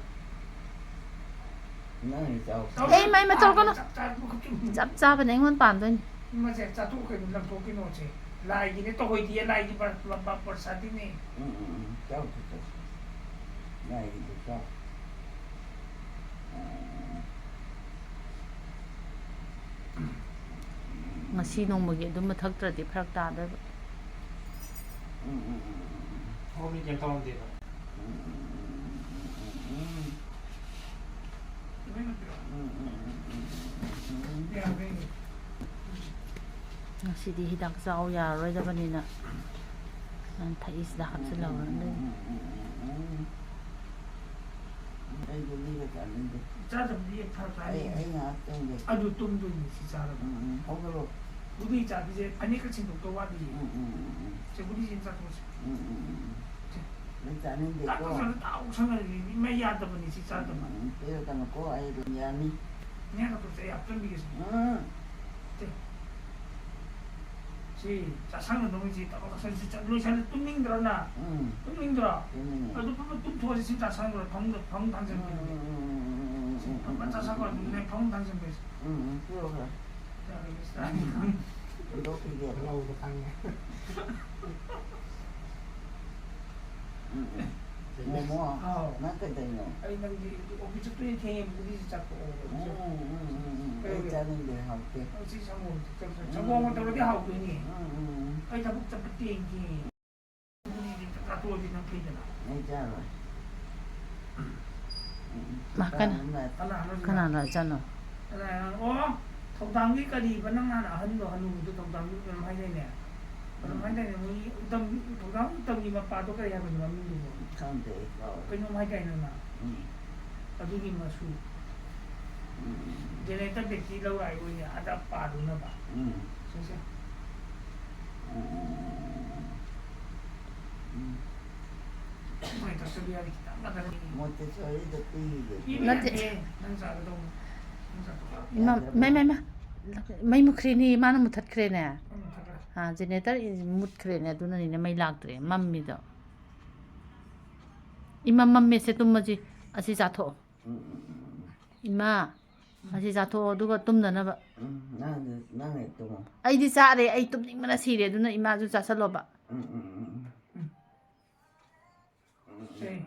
ꯅꯪꯒꯤ ꯆꯥꯎ꯫ ꯑꯦ, ꯏꯃꯥ, ꯏꯃꯥ, ꯇꯧꯔꯛꯀꯅꯨ꯫ ꯆꯞ ꯆꯥꯕ ꯈꯨꯆꯨꯝ꯫ ꯆꯞ ꯆꯥꯕꯅꯦ, ꯑꯩꯉꯣꯟꯗ ꯄꯥꯟꯗꯣꯏꯅꯦ꯫ ꯏꯃꯥꯁꯦ ꯆꯥꯊꯣꯛꯈ꯭ꯔꯦ, ꯂꯪꯊꯣꯛꯈꯤꯅꯣꯁꯦ꯫ ꯂꯥꯏꯒꯤꯅꯦ ꯇꯧꯍꯣꯏꯗꯤꯌꯦ, ꯂꯥꯏꯒꯤ ꯄ꯭ꯔ-, ꯄ꯭ꯔ-, ꯄ꯭ꯔ-, ꯄ꯭ꯔꯁꯥꯗꯤꯅꯦ꯫ ꯎꯝ, ꯎꯝ, ꯎꯝ, ꯆꯥꯎ, ꯆꯥꯎ, ꯆꯥꯎ꯫ ꯂꯥꯏꯒꯤꯗꯨ ꯆꯥꯎ꯫ ꯎꯝ, ꯎꯝ, ꯎꯝ꯫ ꯉꯁꯤ ꯅꯣꯡꯃꯒꯤ ꯑꯗꯨꯝꯕ ꯊꯛꯇ꯭ꯔꯗꯤ ꯐꯔꯛ ꯇꯥꯗꯣꯏꯕ꯫ ꯎꯝ, ꯎꯝ, ꯎꯝ, ꯎꯝ, ꯎꯝ꯫ ꯍꯣꯝꯂꯤ ꯀꯩꯝ ꯇꯧꯔꯝꯗꯦꯕ꯫ ꯎꯝ, ꯎꯝ, ꯎꯝ, ꯎꯝ, ꯎꯝ, ꯎꯝ, ꯎꯝ꯫ ꯎꯝ, ꯎꯝ, ꯎꯝ, ꯎꯝ, ꯎꯝ, ꯎꯝ, ꯎꯝ, ꯎꯝ꯫ ꯉꯁꯤꯗꯤ ꯍꯤꯗꯥꯛ ꯆꯥꯎ ꯌꯥꯔꯔꯣꯏꯗꯕꯅꯤꯅ꯫ ꯊꯛꯏꯁꯤꯗ ꯍꯥꯞꯆꯤꯜꯍꯧꯔꯣ꯫ ꯎꯝ, ꯎꯝ, ꯎꯝ, ꯎꯝ, ꯎꯝ꯫ ꯑꯩ ꯒꯨꯂꯤꯒ ꯆꯥꯅꯤꯡꯗꯦ꯫ ꯆꯥꯗꯕꯗꯤ ꯐꯔꯛ ꯑꯩ ꯇꯥꯅꯤ꯫ ꯑꯩ ꯉꯥꯏꯍꯥꯛ ꯇꯨꯝꯒꯦ꯫ ꯑꯗꯨ ꯇꯨꯝꯗꯣꯏꯅꯤ ꯁꯤ ꯆꯥꯔꯒ꯫ ꯎꯝ, ꯎꯝ, ꯍꯧꯒꯠꯂꯣ꯫ ꯒꯨꯂꯤ ꯆꯥꯕꯤꯁꯦ ꯐꯅꯦꯛꯀ ꯁꯤꯟꯗꯣꯛꯇꯧ ꯋꯥꯠꯂꯤꯌꯦ꯫ ꯎꯝ, ꯎꯝ, ꯎꯝ, ꯎꯝ꯫ ꯁꯦ ꯒꯨꯂꯤꯁꯤ ꯑꯃ ꯆꯥꯊꯣꯛꯑꯁꯤ꯫ ꯎꯝ, ꯎꯝ, ꯎꯝ, ꯎꯝ꯫ ꯑꯩ ꯆꯥꯛ ꯆꯥꯅꯤꯡꯗꯦꯀꯣ꯫ ꯇꯣꯛꯑꯒ ꯇꯥꯎ ꯁꯪꯉꯗꯤ ꯃꯤ ꯃꯩ ꯌꯥꯗꯕꯅꯤ ꯁꯤ ꯆꯥꯗꯕ꯫ ꯎꯝ, ꯄꯤꯔꯛꯀꯅꯨꯀꯣ, ꯑꯩ ꯑꯗꯨꯝ ꯌꯥꯅꯤ꯫ ꯅꯦ ꯀꯥꯇꯨꯁꯦ ꯑꯩ ꯍꯥꯞꯆꯟꯕꯤꯒꯦꯁꯦ꯫ ꯎꯝ꯫ ꯁꯤ ꯆꯥꯁꯪꯅ ꯅꯣꯡꯁꯤ ꯇꯧꯔꯒ ꯁꯤ ꯆꯠ ꯂꯣꯏꯁꯜꯂ ꯇꯨꯝꯅꯤꯡꯗ꯭ꯔꯣ ꯅ? ꯎꯝ꯫ ꯇꯨꯝꯅꯤꯡꯗ꯭ꯔꯣ? ꯇꯨꯝꯅꯤꯡꯉꯦ꯫ ꯑꯗꯨ ꯐꯃ ꯇꯨꯝꯊꯣꯛꯑꯁꯤ ꯁꯤ ꯆꯥꯁꯪꯗꯣ ꯐꯃꯨꯡꯗ ꯐꯃꯨꯡ ꯊꯥꯡꯖꯟꯕꯤꯔꯒꯦ꯫ ꯎꯝ, ꯎꯝ, ꯎꯝ, ꯎꯝ, ꯎꯝ, ꯁꯤ ꯎꯝ, ꯐꯃ ꯎꯝ, ꯆꯥꯁꯪ ꯎꯝ, ꯑꯗꯨꯝ ꯎꯝ, ꯂꯩ ꯎꯝ꯫ ꯐꯃꯨꯡ ꯊꯥꯡꯖꯟꯕꯤꯔꯁꯤ꯫ ꯎꯝ, ꯎꯝ, ꯄꯤꯔꯛꯑꯣ ꯈꯔ꯫ ꯍꯨꯟꯗꯣꯛꯈꯤꯒꯦ꯫ ꯂꯧꯕ ꯈꯪꯉꯦ꯫ ꯎꯝ, ꯎꯝ꯫ ꯃꯣꯃꯣ, ꯑꯥꯎ꯫ ꯅꯪ ꯀꯩꯗꯧꯔꯤꯅꯣ? ꯑꯩ ꯅꯪꯗꯤ ꯑꯣꯐꯤꯁ ꯆꯠꯇꯣꯏꯅꯦ ꯊꯦꯡꯉꯦ ꯒꯨꯂꯤꯁꯤ ꯆꯥꯊꯣꯛꯑꯣ꯫ ꯎꯝ, ꯎꯝ, ꯎꯝ, ꯎꯝ, ꯎꯝ꯫ ꯑꯩ ꯀꯩꯗꯧꯔꯒꯦ? ꯆꯥꯅꯤꯡꯗꯦ, ꯍꯥꯎꯇꯦ꯫ ꯑꯩ ꯁꯤ ꯁꯪꯒꯣꯝ ꯆꯪ-, ꯁꯪꯒꯣꯝꯒ ꯇꯧꯔꯗꯤ ꯍꯥꯎꯗꯣꯏꯅꯦ꯫ ꯎꯝ, ꯎꯝ, ꯎꯝ꯫ ꯑꯩ ꯊꯕꯛ ꯆꯠꯄ ꯊꯦꯡꯉꯦ꯫ ꯒꯨꯂꯤꯁꯤ ꯆꯥꯊꯣꯛꯑꯗꯤ ꯅꯪ ꯐꯩꯗꯅ꯫ ꯑꯩ ꯆꯥꯔꯣꯏ꯫ ꯎꯝ, ꯎꯝ꯫ ꯃꯥ ꯀꯅꯥ? ꯆꯥꯅꯤꯡꯉꯥꯏ꯫ ꯀꯅꯥꯅꯣ ꯁꯤꯅ? ꯀꯅꯥꯅꯣ ꯆꯠꯅꯣ? ꯀꯅꯥꯅꯣ? ꯑꯣ, ꯊꯧꯗꯥꯡꯒꯤ ꯀꯔꯤꯕ ꯅꯪ ꯅꯍꯥꯟ ꯑꯍꯟꯗꯣ ꯍꯅꯨꯕꯗꯣ ꯊꯧꯗꯥꯡꯒꯤ ꯀꯩꯅꯣꯝ ꯍꯥꯏꯗꯥꯏꯅꯦ? ꯀꯩꯅꯣꯝ ꯍꯥꯏꯗꯥꯏꯅꯦ? ꯃꯣꯏꯒꯤ ꯎꯇꯝ-, ꯊꯧꯗꯥꯡ ꯎꯇꯝꯒꯤ ꯃꯄꯥꯗꯣ ꯀꯔꯤ ꯍꯥꯏꯕꯅꯣ ꯃꯃꯤꯡꯗꯨꯕꯣ? ꯈꯪꯗꯦ, ꯑꯩ ꯀꯥꯎꯔꯦ꯫ ꯀꯩꯅꯣꯝ ꯍꯥꯏꯗꯥꯏ ꯅꯪꯅ? ꯎꯝ꯫ ꯑꯗꯨꯒꯤ ꯃꯁꯨ꯫ ꯎꯝ, ꯎꯝ, ꯎꯝ꯫ ꯖꯦꯅꯦꯔꯦꯇꯔ ꯕꯦꯇ꯭ꯔꯤ ꯂꯧ ꯂꯥꯛꯏ ꯑꯣꯏꯅ ꯑꯗ ꯄꯥꯗꯅꯕ꯫ ꯎꯝ꯫ ꯁꯦ, ꯁꯦ꯫ ꯎꯝ, ꯎꯝ, ꯎꯝ, ꯎꯝ, ꯎꯝ꯫ ꯎꯝ꯫ ꯃꯣꯏ ꯇꯧꯁꯜꯂꯨ ꯌꯥꯗꯦ, ꯈꯤꯇꯪ ꯈꯛꯇꯅꯤ꯫ ꯃꯣꯟꯇꯦꯁꯣꯔꯤꯗ ꯄꯤꯔꯤꯗꯨꯗꯤ꯫ ꯄꯤꯕ ꯅꯠꯇꯦ꯫ ꯌꯥꯗꯦ꯫ ꯅꯪ ꯆꯥꯒꯗꯧꯕ꯫ ꯅꯪ ꯆꯥꯊꯣꯛꯑꯣ꯫ ꯏꯃꯥ, ꯌꯥꯗ꯭ꯔꯕꯣ? ꯏꯃꯥ, ꯏꯃꯥ, ꯏꯃꯥ꯫ ꯃꯩ ꯃꯨꯠꯈ꯭ꯔꯦꯅꯦ, ꯃꯥꯅ ꯃꯨꯠꯊꯠꯈ꯭ꯔꯦꯅꯦ꯫ ꯅꯪ ꯃꯨꯠꯊꯠꯈ꯭ꯔꯦ꯫ ꯑꯥ, ꯖꯦꯅꯦꯔꯦꯇꯔ ꯃꯨꯠꯈ꯭ꯔꯦꯅꯦ, ꯑꯗꯨꯅꯅꯤꯅꯦ ꯃꯩ ꯂꯥꯛꯇ꯭ꯔꯦ, ꯃꯝꯃꯤꯗꯣ꯫ ꯏꯃꯝ ꯃꯝꯃꯦꯁꯦ, ꯇꯨꯝꯃꯁꯤ, ꯑꯁꯤ ꯆꯥꯊꯣꯛꯑꯣ꯫ ꯎꯝ, ꯎꯝ, ꯎꯝ, ꯎꯝ꯫ ꯏꯃꯥ, ꯑꯁꯤ ꯆꯥꯊꯣꯛꯑꯣ, ꯑꯗꯨꯒ ꯇꯨꯝꯅꯅꯕ꯫ ꯎꯝ, ꯅꯪ, ꯅꯪ ꯍꯦꯛ ꯇꯨꯝꯃꯣ꯫ ꯑꯩꯗꯤ ꯆꯥꯔꯦ, ꯑꯩ ꯇꯨꯝꯅꯤꯡꯕꯅ ꯁꯤꯔꯦ, ꯑꯗꯨꯅ ꯏꯃꯥꯁꯨ ꯆꯥꯁꯜꯂꯣꯕ꯫ ꯎꯝ, ꯎꯝ, ꯎꯝ, ꯎꯝ꯫ ꯁꯦ,